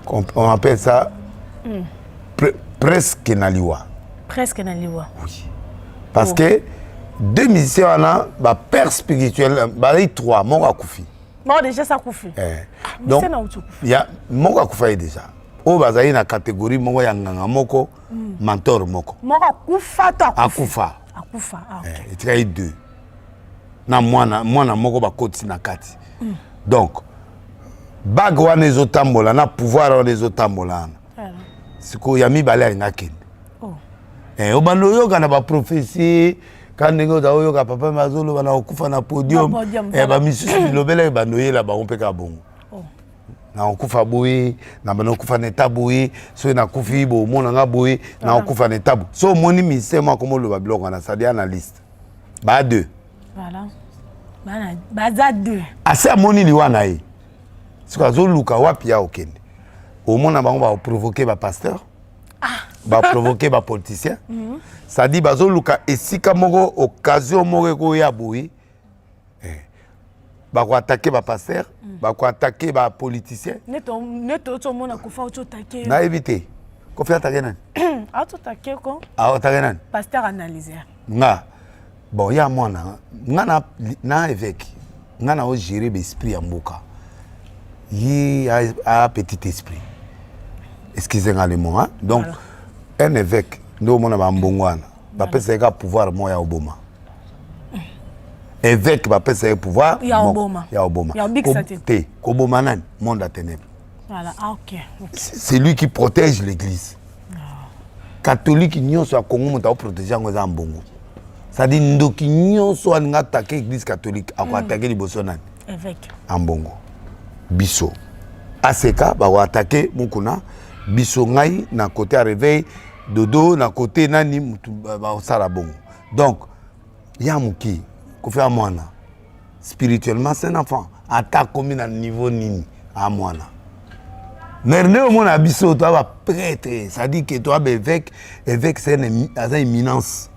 on appelle ça presque na liwa. Presque na liwa. Oui. Parce que deux musiciens wana ba père spirituel bazali trois, moko akufi. Moko déjà sa akufi. Eh. Donc ya moko akufa ye déjà. Oyo bazali na catégorie moko ya nganga moko, mentor moko. Moko akufa to akufi? Akufa. Akufa. Ah, okay. Eh, etikali deux. Na mwana mwana moko bakotisi na kati. Donc bague wana ezotambola na pouvoir wana ezotambola wana. Sikoyo ya mibale alinga akende. Obanda oyoka na baprophétie ka ndenge oza oyoka papa me azoloba na kokufa na podium, bamisusu bilobela ebanda oyela bango mpe kaka bongo. Na kokufa boye, na banda kokufa na eta boye, soki nakufi bomona nga boye, na kokufa na eta boye. So omoni ministère moko akomoloba biloko wana, c'est-à-dire analyste ba deux. Voilà. Baza deux. Ase amoni liwa na ye, soki azoluka wapi ya okende, omona bango baprovoke bapasteur, baprovoke bapoliticien, c'est-à-dire bazoluka esika moko, occasion moko ekoya boye, bakoatake bapasteur, bakoatake bapoliticien. Nete otomona Kofi ototake. Nayebi te Kofi atake nani. Atotake ko. Atake nani? Pasteur analyseur. Nga bon ya mwana nga na évêque nga na ogérer baesprit ya mboka ye a petit esprit, excusez nga le mot, hein? Donc voilà. Un évêque nde omona bambongo wana bapesa ye kaka pouvoir moko ya oboma. Évêque bapesa ye pouvoir ya oboma. Ya oboma te, koboma nani? Monde ya ténèbre. Voilà. Ah, okay. Okay. C'est lui qui protège l'église catholique nyonso ya Congo. Moto akoprotege yango eza mbongo, c'est-à-dire ndoki nyonso alinga atake église catholique akoatake liboso nani? Évêque. Ambongo. Biso aseka bakoatake mokuna biso, ngai na côté ya réveil, dodo na côté nani, mutu bakosala bongo. Donc ya moki Kofi ya mwana. Spirituellement c'est un enfant. Ata akomi na niveau nini a mwana. Mais nde omona biso toa ba prêtre, c'est-à-dire que toa ba évêque, évêque c'est un aza éminence.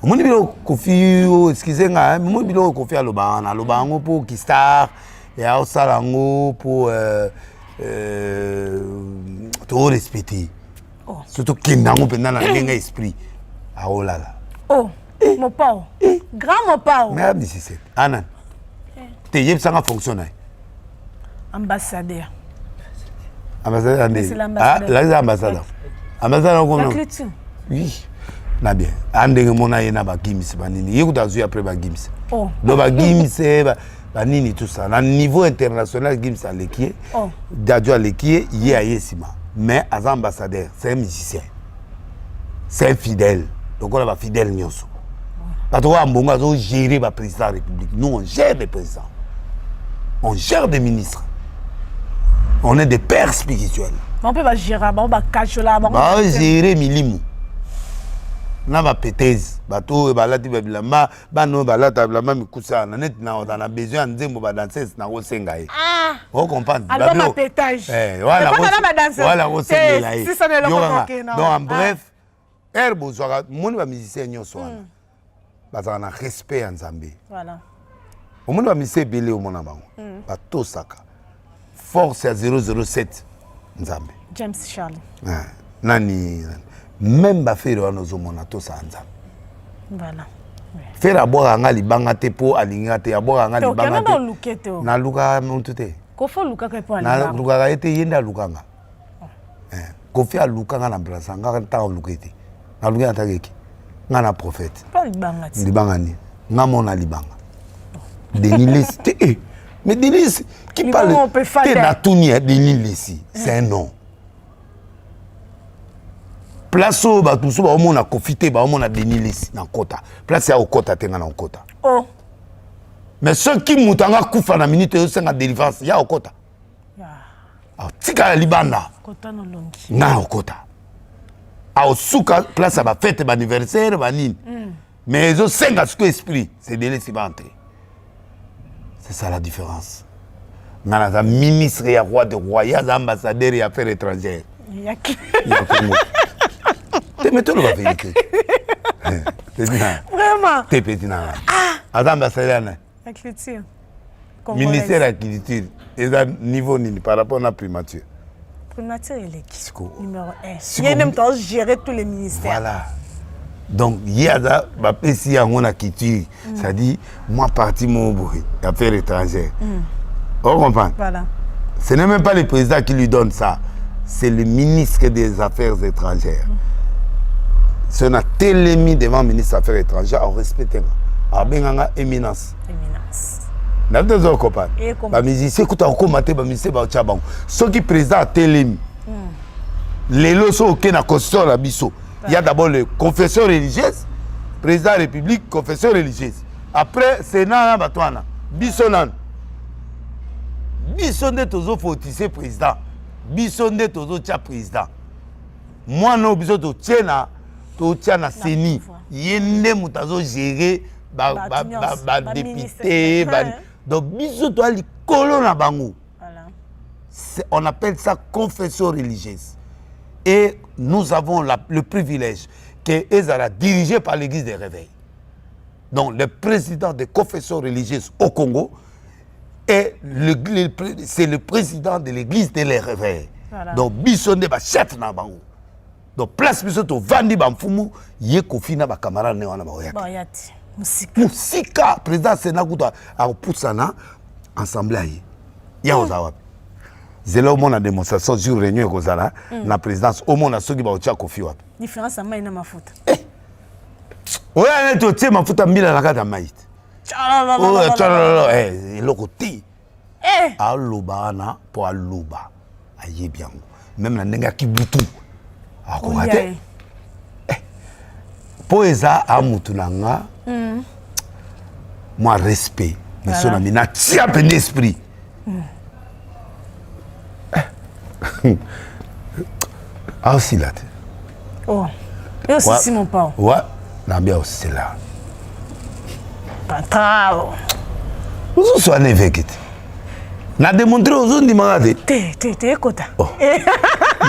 Omoni biloko Koffi, oh, excusez nga, omoni biloko Koffi aloba wana, aloba yango mpo ki star, ya osala yango mpo euh, euh, to respecter. Oh. Surtout kenda yango mpenza na ndenge esprit aolala. Oh. Eh. Mopao. Eh. Grand Mopao. Mais abisi c'est. Anan. Eh. Te yebisanga fonction na ye. Ambassadeur. Ambassadeur nde. Ah, là c'est ambassadeur. Ambassadeur comment? La culture. Oui. Na bien. Ah ndenge mona ye na ba gims ba nini. Ye kuta azui après ba gims. Oh. Donc ba gims eh, ba ba nini tout ça. Na niveau international gims aleki ye. Oh. Dadju aleki ye, ye aye sima. Mais aza ambassadeur, c'est un musicien. C'est un fidèle. Lokola ba fidèle nyonso. Bato oyo Ambongo azo gérer ba président ya République. Nous on gère des présidents. On gère des ministres. On est des pères spirituels. Bango mpe ba gérer bango ba kachola bango. Ba gérer milimu. Na ba petese bato oyo balati ba bilamba bana oyo balata bilamba mikusa wana neti na oza na besoin ya nzembo ba danseuse nakosenga ye. Ah. O comprendre? Album ya petage. Eh, wana kosengela ye. Donc en bref, heure bozwaka moni ba musicien nyonso wana mm. bazalaka na respect ya nzambe voilà. omoni ba musicien ebele omona bango mm. batosaka force ya 007 nzambe James Charles ah, nani meme bafere wana ozomona tosaka nzambe voilà. Fere abwaka nga libanga te mpo alingi nga te abwaka nga libanga te nalukaka motu te nalukaka ye te ye nde alukanga Eh, Koffi aluka nga na Brazza nga ntango aluka ete naluki na ntango eke nga na prophète libanga nini nga mona libanga Denis Lessi te eh, mais Denis qui parle te natuni ya Denis Lessi c'est un nom place oyo bato mosusu baomona Koffi te baomona Denis Lessi na nkota place ya kokota te nga na kokota oh. mais soki moto anga akufa na minute ezosenga délivrance ya kokota atikala libanda nga na kokota aosuka place ya bafete baanniversaire banini mm. mais ezosenga sikoyo esprit c'est delesi ba entre c'est ça la différence nga naza ministre ya roi de roi ye aza ambassadeur ya affaire étrangère ya congo te mais toloba vérité vraiment te peti nanga ah. aza ambassadeur na La culture. Ministère ya culture eza niveau nini par rapport na primature? Primature eleki. Numéro 1. Ye nde moto azo gérer tous les ministères. Voilà. Donc ye aza bapesi yango na culture, mm. c'est-à-dire moi parti moko boye affaires étrangères. Mm. On comprend? Voilà. Ce n'est même pas le président qui lui donne ça, c'est le ministre des Affaires étrangères. Mm. soki natelemi devant ministre affaires étrangères arespecte nga abenga nga éminence nabi te ozo comprendre bamusicien kuta kokóma te bamusicien baotya bango soki président atelemi hmm. lelo soki oke na constitution na biso ya d'abord le confession religieuse président ya république confession religieuse après sénat na bato wana biso nanu biso nde tozofotise président biso nde tozotya président mwana oyo biso totie na totia na seni ye nde moto azogere badepute ba, ba, ba donc biso toya likolo na bango on appelle ça confession religieuse et nous avons la, le privilège que ezala dirigé par l'église des réveils donc le président des confessions religieuses au Congo et le, le, c'est le président de l'église de les réveils voilà. donc biso nde bachef na bango donc place biso tovandi bamfumu ye kofi na bacamarade ne wana baoyaka mosika président sénat kutu akopusana ensemble aye ye akozala wapi zela omona démonstration sur réunion ekozala mm. na présidence omona soki bakotia kofi wapi différence ya mai na mafuta eh. oyo neti otie mafuta mbila na kati ya mai te oyo eh, eloko te eh. aloba wana mpo aloba ayebi yango meme na ndenge ya kibutu akoka te mpo eza amutu na nga mm. mwa respect miso na mi natia mpenza esprit mm. aosila te oh. yo osisi mopao wa nabi aosila patao. Ozoswana évêque te. Na démontrer ozondimaka te. Te te te ekota. Oh.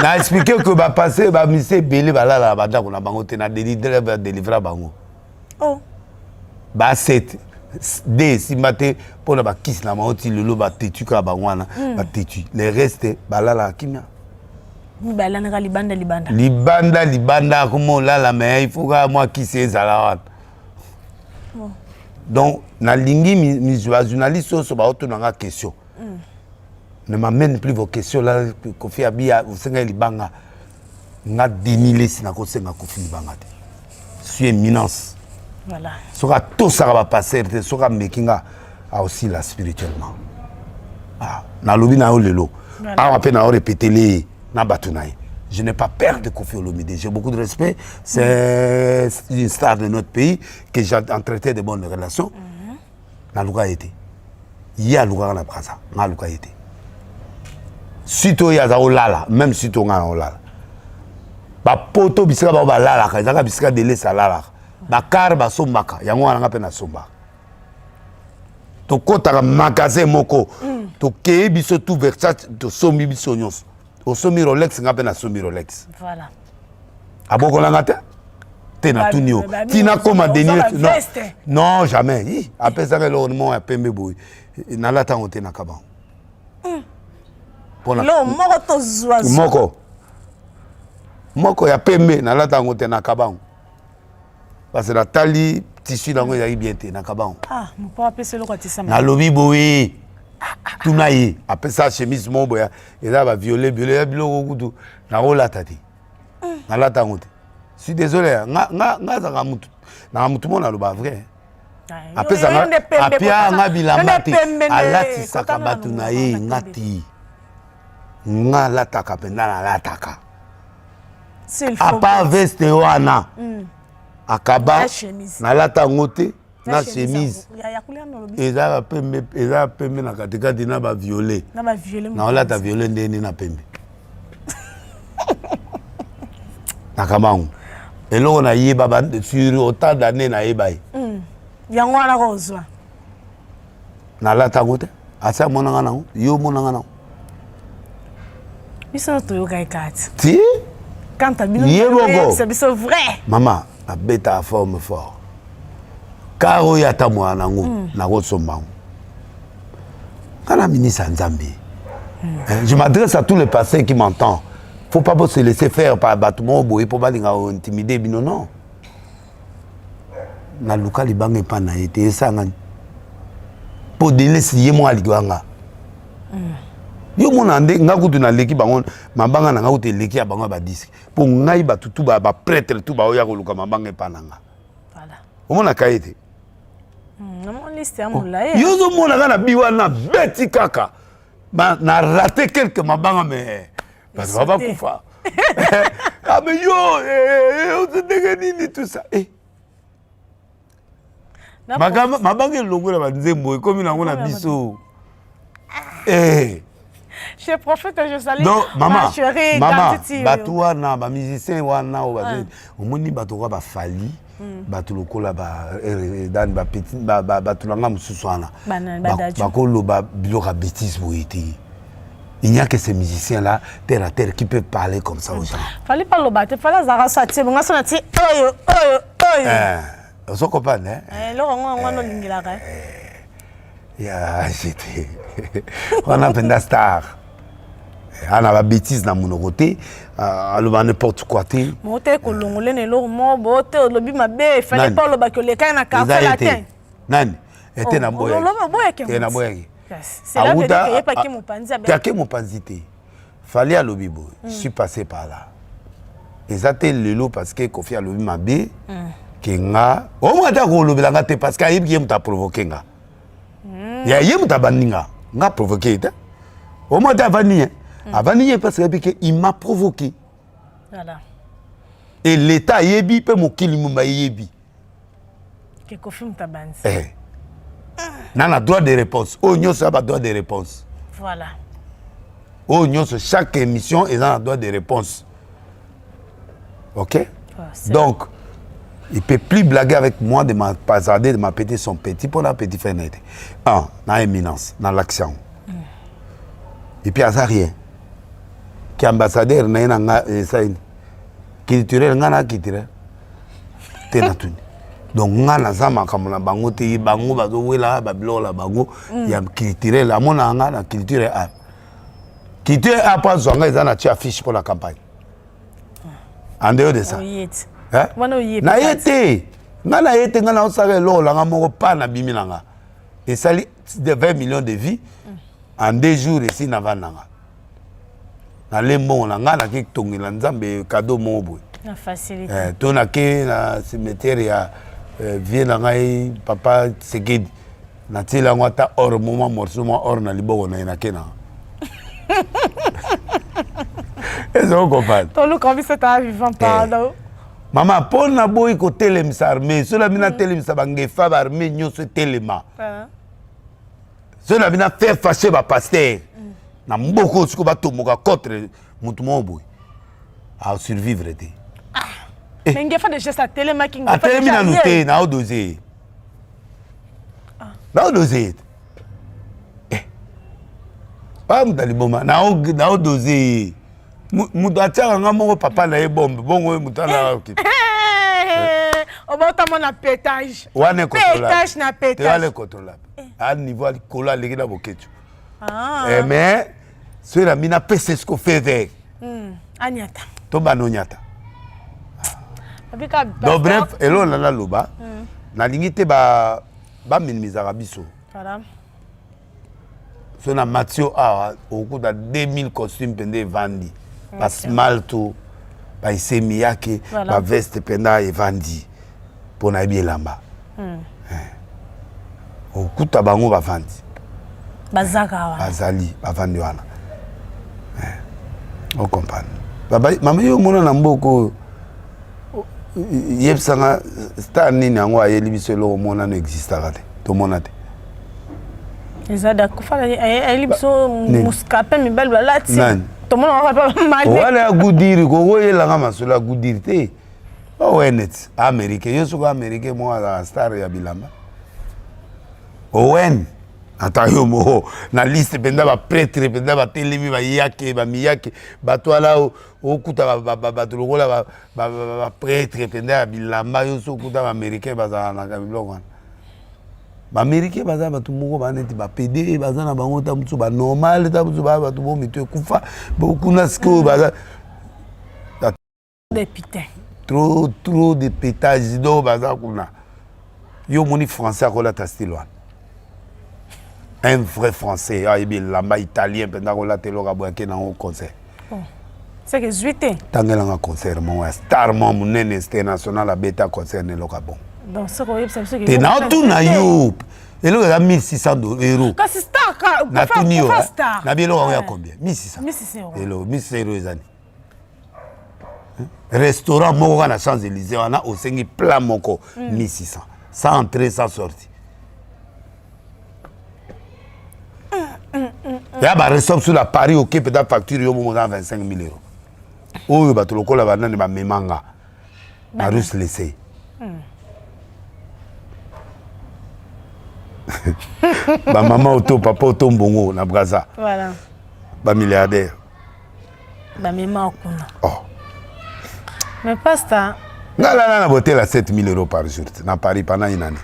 Na expliquer que ba passer ba mise ebele balala ba ndako na bango te na délivrer ba délivrer bango. Oh. Ba 7 de esimba te mpo na bakisi na bango ti lelo batetu kaka bango wana hmm. batetu le reste balalaka kimia balalaka libanda libanda libanda libanda akoma olala me il faut kaka mwa kisi ezala wana oh. Donc nalingi bajournaliste nyonso baotuna nga question mm. Ne m'amène plus vos questions là. Kofi abia osenga libanga, nga Denis Lesi nakosenga Kofi libanga te. Suis éminence. Voilà. Soki atosaka bapaster te, soki ameki nga, aosila spirituellement. Ah, nalobi na yo lelo awa mpe na yo repetele ye na bato na ye. Je n'ai pas peur de Koffi Olomide. J'ai beaucoup de respect. C'est une star de notre pays que j'ai entretenu de bonnes relations. Mm -hmm. Naluka ye te. Ye alukaka na Brazza. Nga aluka ye te. Suite oyo aza olala, même suite oyo nga na olala. Bapoto bisika bango balalaka, ezalaka bisika Delesa alalaka. Bakar basombaka, yango wana nga mpe nasombaka. Tokɔtaka magasin moko, tokei biso tout Versace, tosombi biso nyonso. Osombi Rolex, nga mpe nasombi Rolex. Voilà. Abokolanga te te natuni yo tina koma Denis non, non jamais. Hi, apesaka eloko moko ya pembe boye, nalata yango te na kabango. Eloko moko tozwa moko moko ya pembe nalata yango te na kabango parce que natali tissu nango ezalaki bien te na kabango. Ah, mopo apesa eloko atisa. Nalobi boye, tuna ye, apesa chemise moko boye eza baviolet violet ya biloko kutu nakolata te, nalata yango te. Suis désolé, nga nga nga azalaka mutu naka mutu moko naloba vrai. Apesanga apia nga bilamba te, alatisaka bato na ye, nga ti nga alataka mpenza nalataka apa veste wana akaba nalata yango te na chemise eza pembe, eza pembe na katikati na baviolet, naolata violet ndeni na pembe na kabango. Eloko nayeba sur autant d'année nayeba ye. Yango wana kozwa. Nalata yango te, asi amonanga nango, yo omonanga nango. Biso toyoka ye kati. Ti kanta bino ye moko biso vrai. Mama abetaka forme fort kar oyo ata mwana nango nakosomba yango nga na ministre ya Nzambe. Je m'adresse à tous les pasteurs qui m'entendent. Faut pas se laisser faire par bato moko boye mpo balinga intimider bino. Non, naluka libanga epai na ye te, esangani mpo Delesi ye moko alingi nga. Yo mona nde nga kutu naleki bango, mabanga na nga kutu eleki ya bango ya badisques, mpo ngai bato tu baprêtre tu baoya koluka mabanga epai na nga. Omonaka ye te. Yo ozomona nga na bi wana beti kaka na rate quelque mabanga, mais bato ba bakufa. Ah mais yo ndenge nini tout ça eh. Mabanga elongo na banzembo ekomi nango na biso eh. Chez prophète, je salue. Donc mama ma chérie, mama, bato wana bamusicien wana oyo omoni bato lokola bafali, bato lokola dani, bato na nga mosusu wana bakoloba biloko ya bêtise boye te. Il n'y a que ces musiciens-là, terre à terre, qui peuvent parler comme ça aux gens. Fallait pas loba te, fallait azalaka so atie bonga so na tie oyo oyo oyo. Ozo comprendre, hein? Eloko yango yango wana olingelaka. Ya jete wana mpenza star ana babêtise na monoko te, aloba n'importe quoi te. Moko te kolongola na eloko moko bo te, olobi mabe, fallait pas olobaki olekaki na Quartier Latin. Nani ete na boyaki te, na boyaki. Ake mopanzi te. Fali alobi boye, je suis passé par là, eza te lelo parce que Kofi alobi mabe ke nga omoi ata kolobela nga te, parce que ayebi ye moto aprovoke nga, ya ye moto abandi nga, nga provoke ye te. Omoi ata avandi ye, avandi ye parce que ayebi ke il m'a provoqué. Voilà. Et l'État ayebi mpe mokili momba eyebi. Ke Kofi moto abandi. Eh. Na droit de réponse oyo nyonso ya badroit de réponse. Voilà. Oyo nyonso, chaque émission eza na droit de réponse, ok. Oh, donc Il peut plus blaguer avec moi de ma pasade, de ma petit son petit pour la petit frère na ye te. Un, na éminence, na l'action. Et puis aza rien. Ki ambassadeur na ye na nga esali culturel nga na culturel te na tuni. Donc nga naza makambo na bango te, bango bazowela babiloko na bango mm. ya culturel amonaka nga na culture a. Culture a po azwa nga eza na tia affiche mpo na campagne. En dehors de ça. Hein? Na ye te. Nga na ye te nga naosala eloko na nga moko pa na bimi na nga. Esali 20 millions de vues en deux jours esi navandi na nga. Nale mbongo na nga nake tongela Nzambe cadeau moko boye. Na facilité. Eh, to nake na cimetière ya eh, vieux na ngai papa Tshisekedi. Natiela yango ata or moma morceau mwa or na liboko na ye nake na nga. Ezo comprendre. Toluka biso ta vivant pardon. Eh. Mama mpo naboyi kotelemisa armée soki nabi natelemisa bangefa baarmée nyonso etelema soki nabi na faire fâcher bapaster na mboka oyo sikoyo batomboka contre motu moko boye asurvivre te. Ah. Mais ngefa déjà ça atelemaki. Atelemi nanu te naodose ye naodose ye te oya moto ya liboma naodose ye moto atiaka nga moko papa na ye bombe bongo ye moto alaka obotama na petage wana petage na petage wana econtrolable a niveau ya likolo aleki na bokecu eh, mais soki na bino apesa esiko feu vert hmm, anyata to bana onyata donc bref eloko na naloba hmm. nalingi te baminimisaka biso so na matio awa okokuta 2000 costume mpenza evandi basmalto baisemi yake baveste mpenza evandi mpo nayebi elamba hmm. eh. okuta bango bavandi bazaka wana bazali bavandi wana eh. ocomprendre mama yo omona na mboka oyo yebisanga star nini yango ayeli biso eloko monano existaka te tomona te eza dakufa ayeli biso muscape mibali balati tomona wana ya gudiri kokoyelanga masolo ya gudiri te owen neti américain yo soki américain moko azalaka star ya bilamba owen ata yo moko na liste mpenza bapretre mpenza batelemi bayake bamiyake bato wana okuta bato lokola bapretre mpenza ya bilamba yo so okuta baaméricain bazala na biloko wana baaméricain baza bato moko ba neti bapede baza na bango ta mosusu banormal ta mosusu baa bato bo mito ekufa kuna sikoyo baza trop trop de pétage donc baza kuna yo omoni français akolata style wana un vrai français ayebi elamba italien mpenza akolata eloko aboye ake nango concert oh. seke ezwi te tangelanga concert moko ya star moko monene international abeta concert na eloko ya bongo te naotuna yo eloko eza 1600 euro natuni yo nabi eloko yango ya combien 1600 eloko 1600 euro eza nini restaurant moko kaka na champs élysées wana osengi plat moko 1600 sans entrée sans sortie ya barestaurant mosusu na paris oke mpenza facture yo moko oza 25 000 euros oyo bato lokola banani bamemanga na russe lese bamama oto papa oto mbongo na braza bamilliardaire bamema kuna oh. mais pasta nga lala na botela 7000 euros par jour na paris pendant une année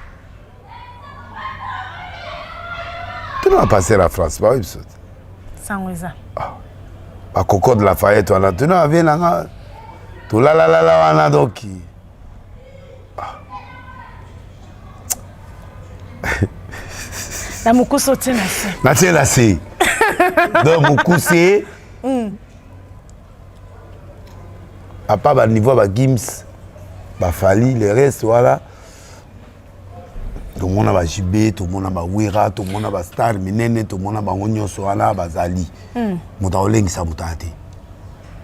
tuna passer la france baoyebi biso te sango eza ah. bakoko de lafayette wana tuna avie na nga tolalalala wana doki ah. na mokuse otie na se natie na se donc mokuse mm. apa baniveau ya bagims bafali le reste wana tomona ba JB tomona ba Wera tomona ba star minene tomona bango nyonso wana bazali hmm. moto akolengisa moto aya te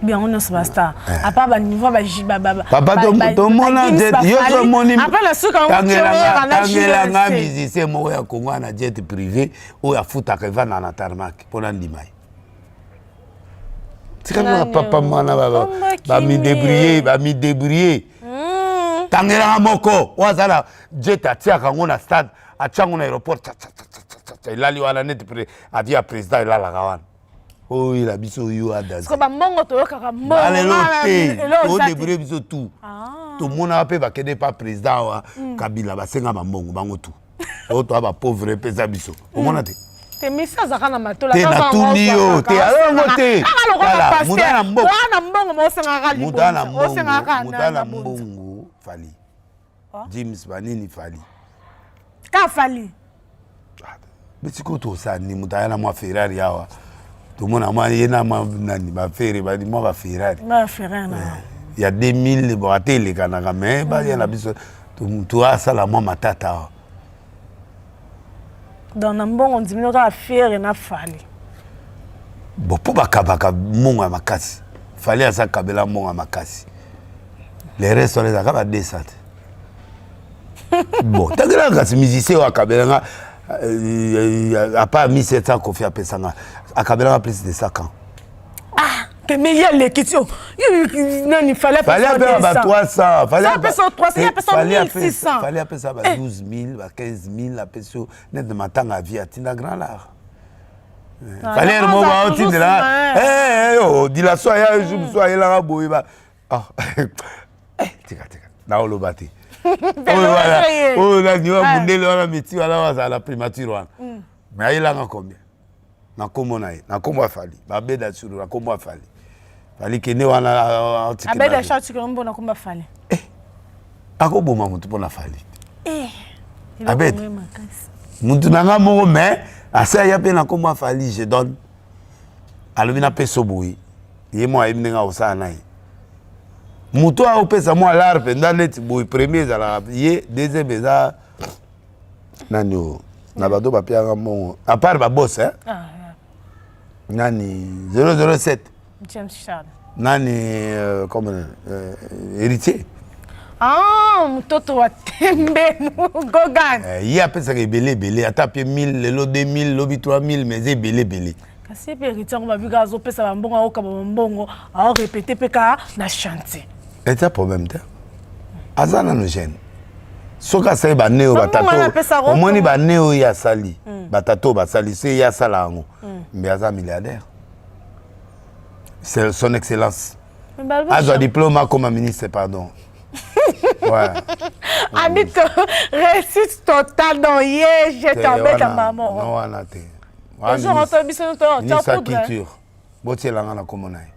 bango nyonso ba star eh. apa ba niveau ba papa tomona yo tomoni tangelanga musicien moko ya Congo na jet privé oyo afutaka evanda na tarmac mpo na ndima ye tika kaka papa mwana bamidebrouille bamidebrouille hmm. Tangelaka moko oyo aza na jet, atiaka yango na stade, atia yango na aéroport, elali wana neti avion ya président elalaka wana. Oyela biso yo adasiko bambongo toyokaka mbongo te, todebrouille biso tout. Ah. Tomonaka mpe bakende pa président awa mm. Kabila, basenga bambongo bango tout. Oyo toya bapauvre, epesa biso omona te. Te, misi azalaka na matola. Te, natuni yo te, alongo te. Moto na mbongo, na mbongo mosengaka. Moto na mbongo, moto na mbongo, Fally, James, banini, Fally. Ka Fally. Sikoyo tosala nini? Moto aya na mwa Ferrari awa, tomona mwa ye na mwa nani, bafere mwa baferrari ya 2000. Bon, ate elekanaka, mais baya na biso, toasala mwa matata awa. Donc na mbongo ndimino kaka Ferre na Fally. Bon, mpo bakabaka mbongo ya makasi, Fally aza kabela mbongo ya makasi, le reste wana ezalaka ba 200 te. Bon, tangelaka kasi musicien oyo akabelanga à part 1700, Kofi apesanga, akabelanga plus de 100 ans. Ah, te, mais ye aleki ti nani? Fally apesa ba 300. Fally apesa 300, ye apesa 1600. Fally apesa ba 12 000, ba 15 000, apesi yo nete matanga ya vie, atinda grand lar. Fally ere moko aotindela dilaso aya jour mosusu, ayelaka boye ba tika tika, naoloba te. Oyo nani wa mundele wana, meti wana bazala na primature wana, mais ayelanga combien na nkombo na ye, na nkombo ya Fally? Babeda suru na nkombo ya Fally. Fally kende wana. Abeda atikela mbo na nkombo ya Fally. Akoboma motu mpo na Fally. Abed mutu na nga moko, mais ase aya mpe na nkombo ya Fally, je donne. Alobi napesa boye, ye mo ayebi ndenge akosala na ye. Moto aopesa mwa lar mpenza neti boye, premier ezalaka ye, deuxième eza nani oyo na bato bapiaka mbongo à part babos, eh? Ah, nani 007? James Charles. Nani comme héritier. Ah, mtoto wa tembe Gogan. Ye apesaka ebele ebele, ata apie 1000 lelo, 2000 lobi, 3000, mais eza ebele ebele. Kasi ye mpe héritier yango, babika azopesa bambongo, aokaba bambongo, aorépété mpe kaka na chantier. Eza problème te, aza nano jeune. Soki asali bane oyo batata, omoni bane oyo ye asali, batata oyo basali, so ye asala yango, mbe aza milliardaire. C'est son excellence azwa diplôme, akoma ministre, pardon. Ouais. Ami, réussite totale dans ye, je t'embête maman. Non, wana te. Ministre ya culture, botielanga na kombo na ye.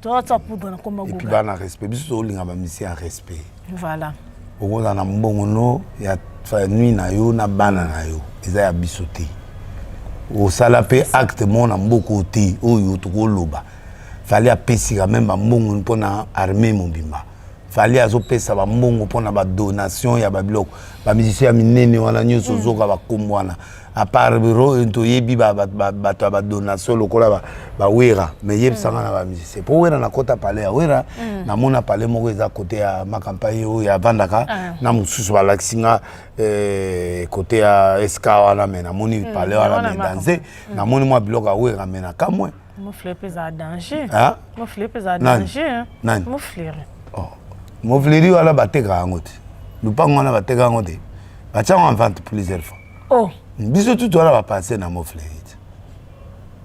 Totia poudre na kombo. Et puis bana respect, biso tolinga bamusicien ya respect. Voilà. Okozala na mbongo no ya famille na yo na bana na yo, eza ya biso te. Osala mpe acte moko na mboka te oyo tokoloba. Fally apesi quand même bambongo mpona armée mobimba. Fally azopesa bambongo mpona badonation ya babiloko. Bamusicien ya minene wana nyonso ozoka bakombo wana, à part toyebi bato ya badonation lokola bawera, mais yebisanga na bamusicien mpo Wera nakota palais ya Wera, namona palais moko eza kote ya Makampai oyo avandaka, na mosusu balakisi nga kote ya sk wana, mais namoni palais wana, mais danse namoni mwa biloko ya Wera, mais na kamwe. Mofleur mpe ezala danger. Mofleur mpe ezala danger. Nani? Mofleur. Mofleri wana bateka yango te, lupango wana bateka yango te, batia yango en vente plusieurs fois. Oh. Biso tutu wana bapasse na Mofleri te,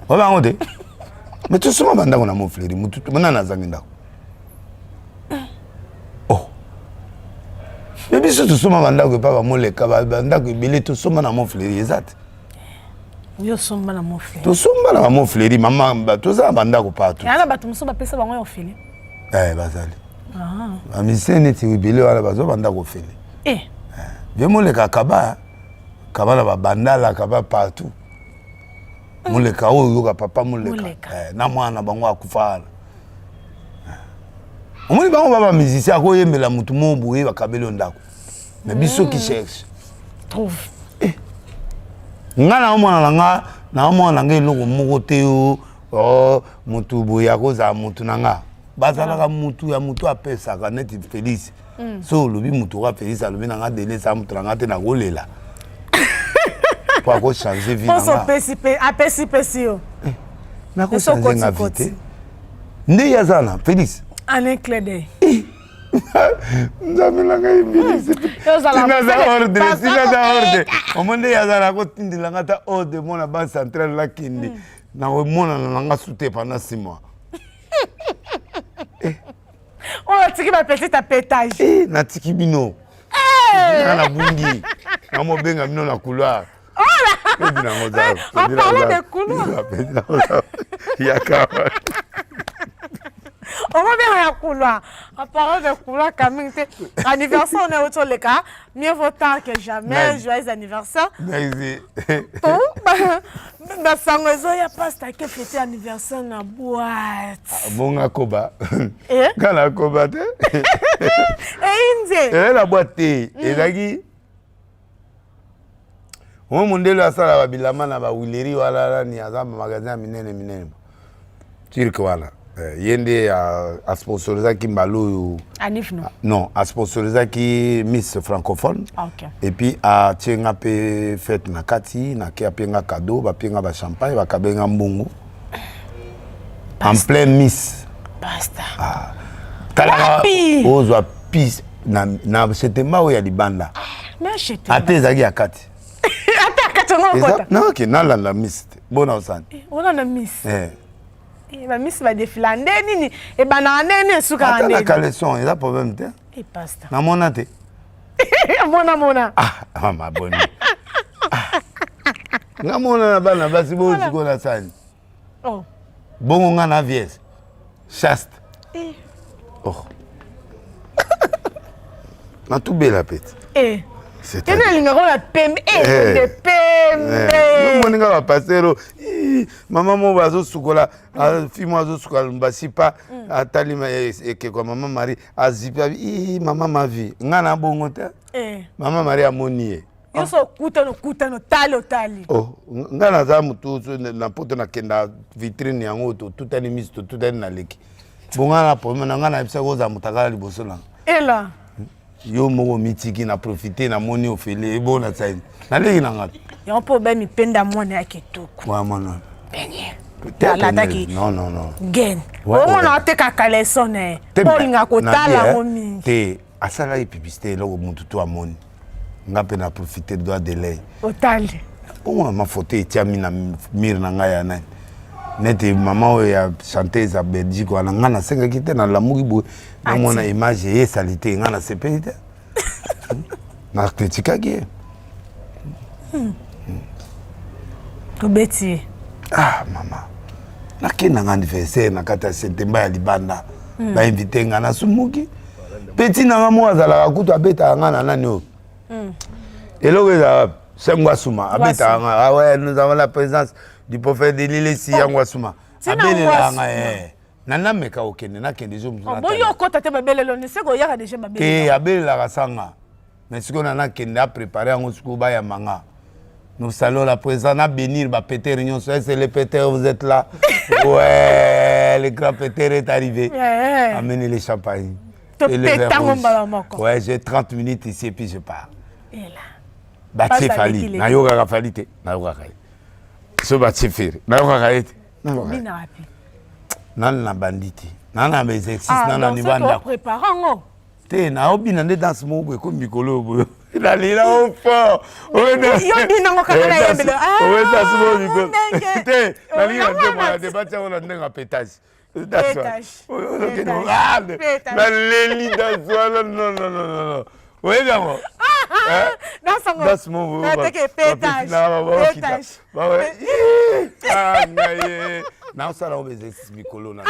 oba yango te, mais tosoma bandako na Mofleri. Mutu nani azangi ndako? Oh, mais biso tosoma bandako epa bamoleka, bandako ebele tosoma na Mofleri eza te. Yo somba na Mofleri? Tosomba na bamofleri, mama, toza na bandako partout. Yana bato mosusu bapesa bango ya ofele. Eh, bazali bamusicien neti ebele wana bazwa bandako ofele. Vie moleka kaba kaba na babandala, kaba partout. Moleka oyo oyoka papa moleka na mwana na bango akufa wana, omoni bango ba bamusicien akoyembela motu moko boye, bakabeli yo ndako. Mais biso qui cherche trouve. Nga naomona na nga, naomona na nga eloko moko te. O motu boye akozala motu na nga, bazalaka mutu ya mutu apesaka neti Félix. So olobi mutu oka Félix alobi na nga Denis a mutu na nga te, nakolela po akochange vie. Na nga apesi pesi yo. Nakochange nga vie te nde ye aza na Félix. En un clin d'œil. Nzambe na ngai mbilinaza ordre, tinaza ordre. Omoni nde azala kotindela nga ata ordre mona banque centrale nakende hmm. Nakomonana na nga su te pendant 6 mois. Eh. Oyo atiki bapetit apetage. Eh, natiki bino eh. Nga nabungi, namobenga bino na couloir. En parlant de couloir, yaka. Okobenga ya couloir. En parlant de couloir, Camille te anniversaire on est otoleka, mieux vaut tard que jamais. Joyeux anniversaire. Merci. Basango ezoya, pasta ke fete anniversaire na boîte. Ah, bonga koba eh? Nga na koba te. Eyinze ezali na boîte te. Ezalaki oyo mondele asalaka bilamba na bawileri wana, nani aza magasin ya minene minene turke wana. Eh, ye nde asponsorisaki mbala oyo. Non, asponsorisaki Miss Francophone. Et puis atie nga mpe fête na kati, nake apie nga cadeau, bapie nga bachampagne, bakabe nga mbongo en plein Miss. Ah. Talaka ozwa pise na, na setemba oyo ya libanda, ah, ata ezalaki ya kati. Ata kati yango okota. Naoke nalanda Miss te, bona osani. Eh, olanda Miss eh. Eh, bamisi badefila nde nini, ebandaka nde nini, esukaka nde? Na caleçon eza problème te. Eh, pasta. Namona te. Mona mona. Ah mama boni. Ah. Nga mona na bana basi boyo sikoyo na sani. Oh. Bongo nga na vierge chaste. Eh. Oh. Natubela peti. Eh. Tene alingaka oyo pembe eh, eh. Pembe. Omoni nga bapasero mama moko azosukola, fi mo azosukola basipa, atali ekeko ya mama Marie, azipi abi mama mavi nga na bongo te. Mama Marie amoni ye. Yo so okutana okutana, otali otali. Oh, nga naza motu na poto, nakenda vitrine yango, totutani miso, totutani, naleki bonga na problème na nga, nayebisaki ozala moto akala liboso nanga. Ela. Yo moko mitiki na profite, namoni ofele ebona sai, naleki na nga. Yango mpo obe mipenda mwana ya kitoko. Wa mwana. Penye alataki. Non, non, non. Gen omona ateka caleçon na ye, olinga kotala yango mingi. Te, asalaki publicité, eloko motu to amoni nga mpe na profite droit de l'œil. Otali. Bongo mama photo etiami na mire na ngai ya nani, neti mama oyo ya chanteuse ya Belgique wana. Ngai nasengaki te, nalamuki boye, namona image eye esali te, ngai nasepeli te, nakritikaki ye. Tobeti ye. Ah mama, nakenda nga anniversaire na kati ya septembre ya libanda, bainvite nga, nasumuki. Petit na nga moko azalaka kutu, abetaka nga na nani oyo, eloko ezala sengo asuma, abetaka nga. Ah ouais, nous avons la présence du prophète de l'Ilesi. Yango asuma abelelaka nga eh. Na nameka okende, nakende jo mosu. Boyo okota te, babelelo ne seko oyaka déjà babelelo. Te, abelelaka sanga, mais sikoyo na nakende aprépare yango, sikoyo bayamba nga. Nous saluons la présence, à bénir ba Peter nyonso. Est-ce le Peter, vous êtes là? Ouais, le grand Peter est arrivé. Yeah. Amenez les champagne. Et le verre rouge. Ouais, j'ai 30 minutes ici et puis je pars. Et là. Batie Fally, nayokaka Fally te, nayokaka ye. So batie Ferre, nayokaka ye te. Nani na bandi te, nani na ba exercice, nani na niveau ya ndako. Te, naobina nde danse moko boye ekomi mikolo oyo boye, nalela o fort. Te, nalingi na nzembo wana te, batia ngo na ndenge ya pétage. Naleli danse wana, non, non, non, non, oyebi yango, danse moko ngai naosala ngo baexercice mikolo na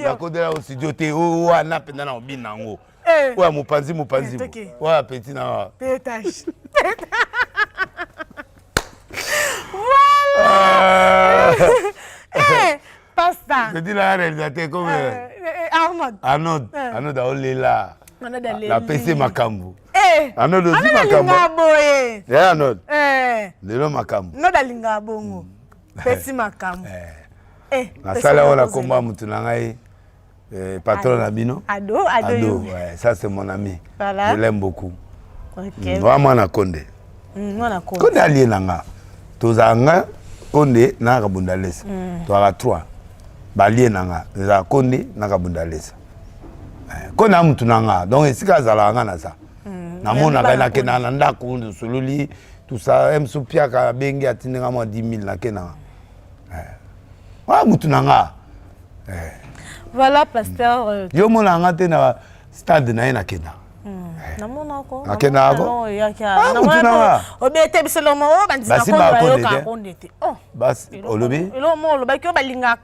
nakotela yango studio te wana mpenza na kobina yango oyo ya mopanzi mopanzi oyo ya petit na. Voilà. Pasta. Petit na réalisateur comme Arnold. Arnold. Arnold aolela. Napesi makambo. Arnold ozwi makambo. Boye. Eh Arnold. Lelo makambo. Arnold alingaka bongo. Pesi makambo. Nasala oyo na kombo ya motu na ngai, patron na bino. Ado, Ado. Ado, ouais, ça c'est mon ami. Voilà. Je l'aime beaucoup. OK. Wa mwana Konde. Mwana Konde. Konde alie na nga. Tozala nga Konde na Kabunda Lesa. Tozalaka trois. Balie na nga. Ezala Konde na Kabunda Lesa. Eh, ko na mutu na nga donc esika azalaka nga naza hmm. namonaka ye nakendaka na ndako tosololi tout ça msu piaka abengi atindi nga mwa 10 000 nakendaka eh. wana mutu na nga eh. Voilà pasteur. Euh, yo omonaka nga te na stade na ye nakendaka hmm. namonako nakendaka ko ah, mutu na nga obete biso lomo oyo bandima konde te oh. Basi olobi? Eloko moko olobaki oyo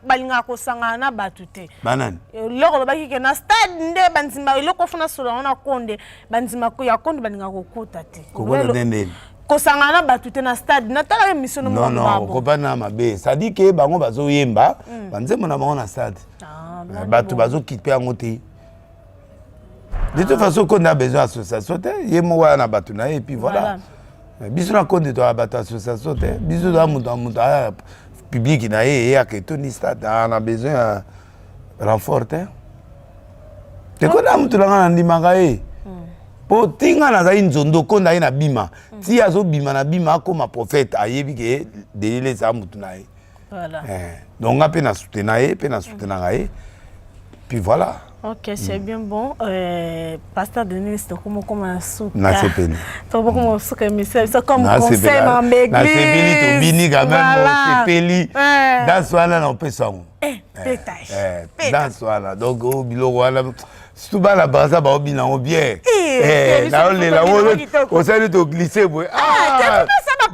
balingaka kosangana na bato te. Banani? Eloko olobaki ke na stade nde bandima eloko fona solo yango na konde bandima ya konde balingaka kokota te. Kokota te ndeni? Kosangana na bato te na stade natalaka émission no non non okopana mabe c'est-à-dire ke bango bazoyemba hmm. banzembo na bango na stade ah, eh, bato bazokipe yango te de toute façon konde a besoin association te ye moko aya na bato na ye et puis voilà biso na konde toya bato association te biso toya moto na moto aya public na ye eyaka etondi stade aa na besoin ya renfort te te konde ya moto na ngai nandimaka ye mpo ti ngai nazali nzondo konde aye na bima ti azobima na bima akoma prophète ayebi ke delile ezala moto na ye Voilà. Eh, donc nga mpe na soutena ye mpe na soutenaka ye puis voilà. Ok, c'est bien bon. Euh, Pasteur Denis, tokoma koma na suka. Nasepeli. Tokoma koma suka émission. C'est comme conseil ma église. Nasepeli tobini quand même osepeli. Danse wana na opesa yango. Eh, pétage. Eh, danse wana. Donc oh, biloko wana surtout bana Brazza baobina yango bien. Eh, naolela yango osali to glisser boye. Ah,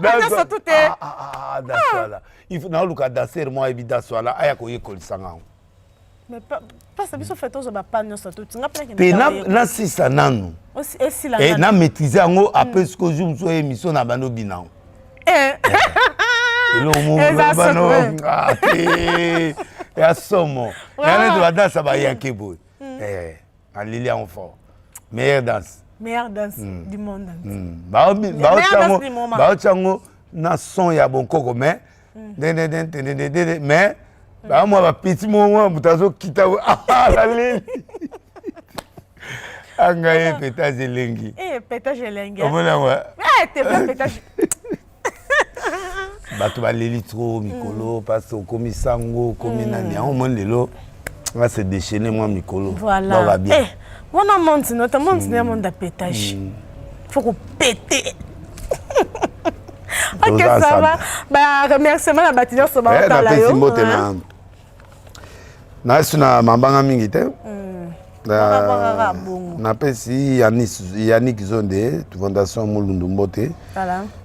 ah, danse wana. Il faut naoluka danser moko ayebi danse wana aya koyekolisa nga yango. Mais pasa biso fait tozwa ba nyonso tout nga pe te nasisa nanu esila na maîtriser yango après sikoyo jour mosusu émission na bando bina yango. Eh. Eloko moko te ya somo ya neti badansa bayake boye. Aleli yango fort. Meilleure danse. Meilleure danse du monde entier. Baotya yango na son ya bonkoko mais ndendendendendendende mais bamwa bapeti moko moto azokita aleli anga ye petage elengi petage elengi omoni yango bato baleli trop mikolo parce okomi sango okomi nani yango omoni lelo nga se déchaîner mwa mikolo voilà bien wana monde nota monde na monde ya petage faut kopete. Ok, ça va. Ba remerciement na bato nyonso baotala yo. Napesi mbote na nasi na mabanga mingi te. Napesi Yannick Zonde fondation Mulundu mbote.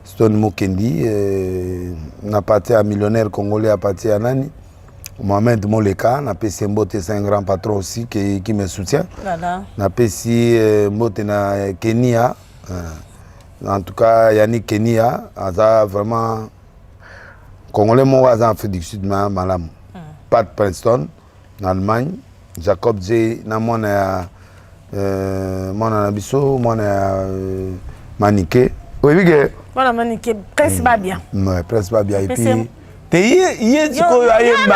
Stone Mukendi na parti ya millionnaire congolais ya parti ya nani Mohamed Moleka napesi mbote, c'est un grand patron aussi qui me soutient. Napesi mbote na Kenya. En tout cas Yannick Kenya aza vraiment congolais moko aza Afrique du Sud ma malamu. Pat Princeton na Allemagne, Jacob J na mwana ya mwana na biso mwana ya Manike oyebi ke mwana Manike Prince Babia. Ouais, Prince Babia et puis te ye ye sikoyo ayemba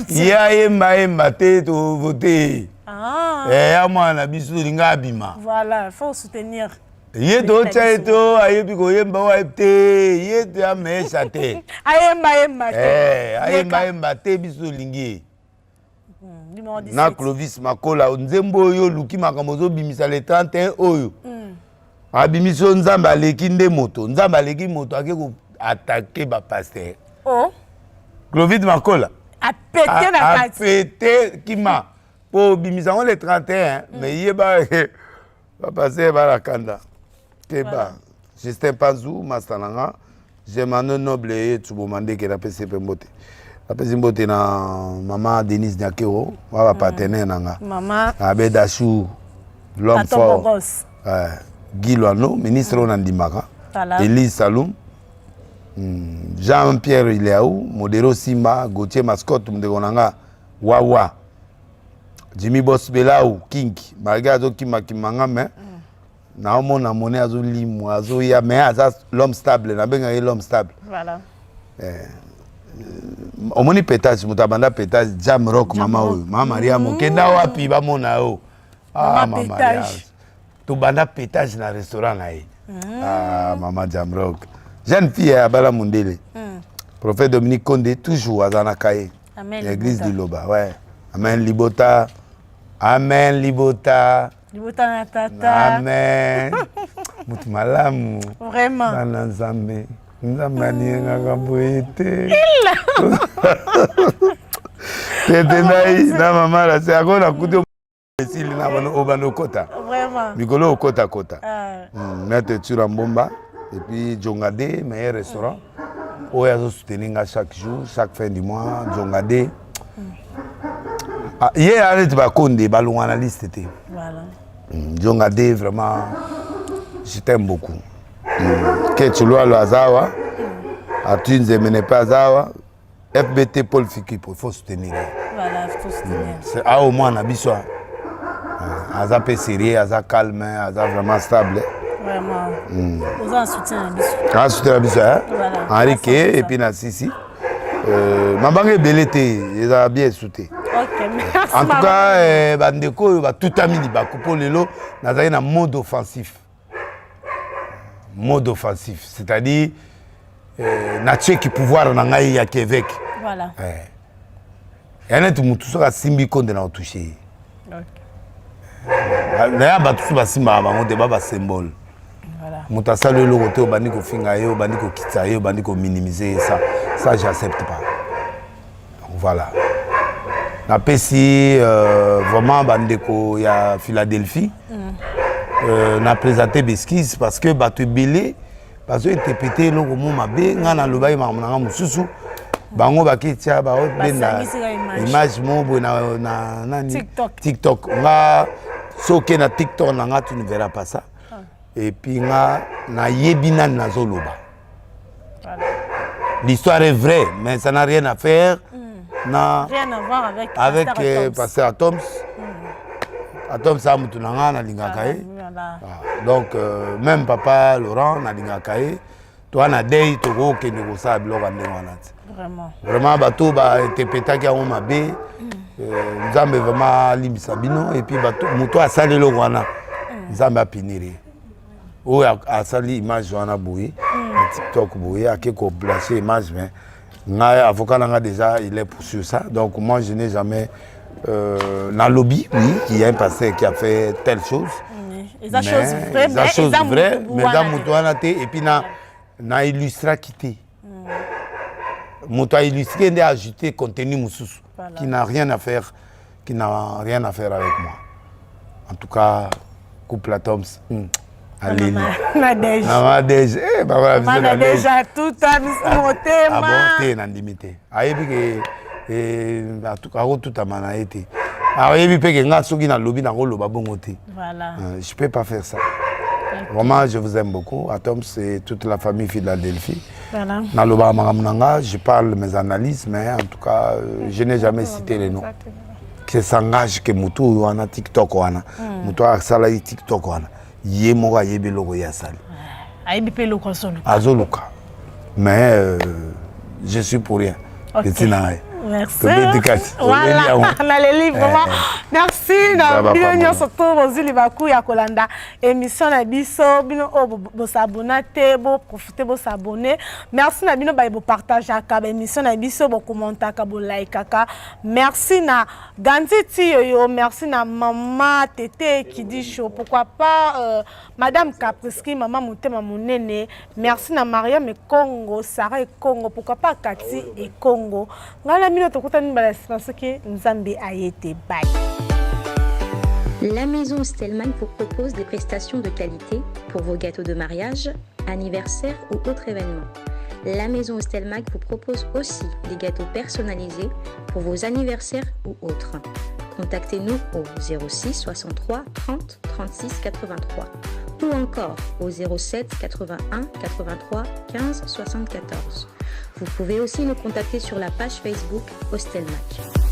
ye ayemba yemba te tovote ya mwana na biso tolinga abima. Voilà, faut soutenir. Ye totya ye to ayebi koyemba oyo ayebi te ye te amesha te ayemba yemba te ayemba yemba te biso tolingi ye na Clovis Makola nzembo oyo oluki makambo ozobimisa le 31 oyo abimisi oyo nzambe aleki nde moto nzambe aleki moto ake koatake bapaster. Clovis Makola apete na kati apete kima mpo obimisa yango le 31 mais yeba bapaster balakanda keba. Justin Panzu master na nga Germano Noble ye Tsuboma ndeke napesi mpe mbote napesi mbote na mama Denise Nyakero wa bapartenaire na nga Abed Ashur l'homme fort Guy Loano ministre oyo nandimaka Elise Saloum Jean Pierre Ileau Modero Simba Gauthier Mascotte ndeko na nga Wawa Jimmy Boss Belau King malgré azokimakima nga mais naomona mone azolimwa azoya mais aza l'homme stable nabengaka ye l'homme stable. Voilà. Omoni pétage moto abanda pétage jam rock mama oyo mama Mariam okenda wapi bamona yo ah mama Mariam tobanda pétage na restaurant na ye. Ah mama jam rock jeune fille ya bala mundele. Prophète Dominique Konde toujours aza na kaye église liloba ouais amen libota. Amen libota. Libota na tata. Amen. Mutu malamu. Vraiment. Bana Nzambe. Nzambe alingaka boye te. Tete nai na mama la se akona kutu esili na bano obanda okota. Vraiment. Mikolo okota kota. Ah. Maître Tsura Mbomba et puis Djongade meilleur restaurant. Oyo azo soutenir nga chaque jour, chaque fin du mois Djongade. Ah, ye aya neti bakonde balongwa na liste te. Voilà. Djongade vraiment je t'aime beaucoup. Ketch Lualo aza awa. Arthur Nzemene mpe aza awa. FBT Paul Fikipo, il faut soutenir ye. Voilà, faut soutenir. C'est awa mwana biso aza mpe sérieux, aza calme, aza vraiment stable. Vraiment. Oza na soutien na biso. Ah, soutien na biso, hein? Voilà. Henri Ke et puis na Sisi. Mabanga ebele te, ezala bien esu te. Ok, merci. En tout cas, bandeko oyo batutami libaku mpo lelo nazali na mode offensif. Mode offensif, c'est-à-dire natieki pouvoir na ngai ya Québec. Voilà. Ya neti mutu soki asimbi konde na otouche ye. Ok. Naya bato so basimbaka bango te, ba basymbole. Voilà. Moto asali eloko te, obandi kofinga ye, obandi kokitisa ye, obandi kominimiser ye, ça j'accepte pas. Donc voilà. Napesi vraiment bandeko ya Philadelphie. Na présenté b'excuses parce que bato ebele bazo interpréter eloko mo mabe. Nga nalobaki makambo na nga mosusu, bango baketia baobenda Basangisika image. Image mo boye na nani? TikTok. TikTok. Nga soki na TikTok na nga, tu ne verras pas ça. Et puis nga nayebi nani nazoloba. Voilà. L'histoire est vraie, mais ça n'a rien à faire na Rien à voir avec avec Pasteur Atoms. Pasteur Atoms. Atoms aza mutu na nga, nalingaka ye. Voilà. Ah, donc même papa Laurent, nalingaka ye. Toa na dei, tokokende kosala biloko ya ndenge wana te. Vraiment. Vraiment, bato bainterprétaki yango mabe. Nzambe vraiment alimbisa bino. Et puis bato, moto asali eloko wana, Nzambe apunir ye. Oyo asali image wana boye na TikTok boye, ake koblache image, mais ngai avocat na nga déjà, il est pour sur ça. Donc moi je n'ai jamais nalobi oui qu'il y a un pasteur qui a fait telle chose. Eza chose vraie, eza mais chose eza vraie, mutu mais eza wana moto wana te. Et puis na illustraki te. Moto aillustré nde ajouté contenu mosusu Voilà. qui n'a rien à faire, qui n'a rien à faire avec moi. En tout cas, couple Atoms, aleli. Nadège. Mama Nadège, eh, mama na biso. Mama Nadège. Nadège atuta biso Ah motema. bon, te, nandimi te. Ayebi ke akotutama na ye te. Ayebi mpe ke nga soki nalobi, nakoloba bongo te. Voilà. Je peux pas faire ça. Vraiment, je vous aime beaucoup. Atom, c'est toute la famille Philadelphie. Voilà. Nalobaka makambo na nga, je parle mes analyses, mais en tout cas, je n'ai jamais cité les noms. Que s'engage que motu oyo wana TikTok wana, moto oyo asalaki TikTok wana, ye moko ayebi eloko ye asali. Ayebi mpe eloko azoluka. Azoluka. Mais je suis pour rien. Ok. Eti na ngai. Merci. Tobeti kati. Voilà, Toleli yango. naleli vraiment. Merci na Nzambe bino apambola. nyonso to bozwi libaku ya kolanda émission na biso. Bino oyo bosabona te, boprofite bosabone. Merci na bino baye bopartageaka baémission na biso, bokommentaka, bolaikaka. Merci na Gandhi Tiyoyo, merci na mama Tete Kidisho, pourquoi pas Madame Capriski, mama Motema Monene. Merci na Mariam Ekongo, Sarah Ekongo, pourquoi pas Kati Ekongo. Ngai na bino tokutani mbala nsima soki Nzambe aye te. Bye. La maison Stellman vous propose des prestations de qualité pour vos gâteaux de mariage, anniversaire ou autres événements. La maison Stelmag vous propose aussi des gâteaux personnalisés pour vos anniversaires ou autres. Contactez-nous au 06 63 30 36 83 ou encore au 07 81 83 15 74. Vous pouvez aussi nous contacter sur la page Facebook Hostelmac.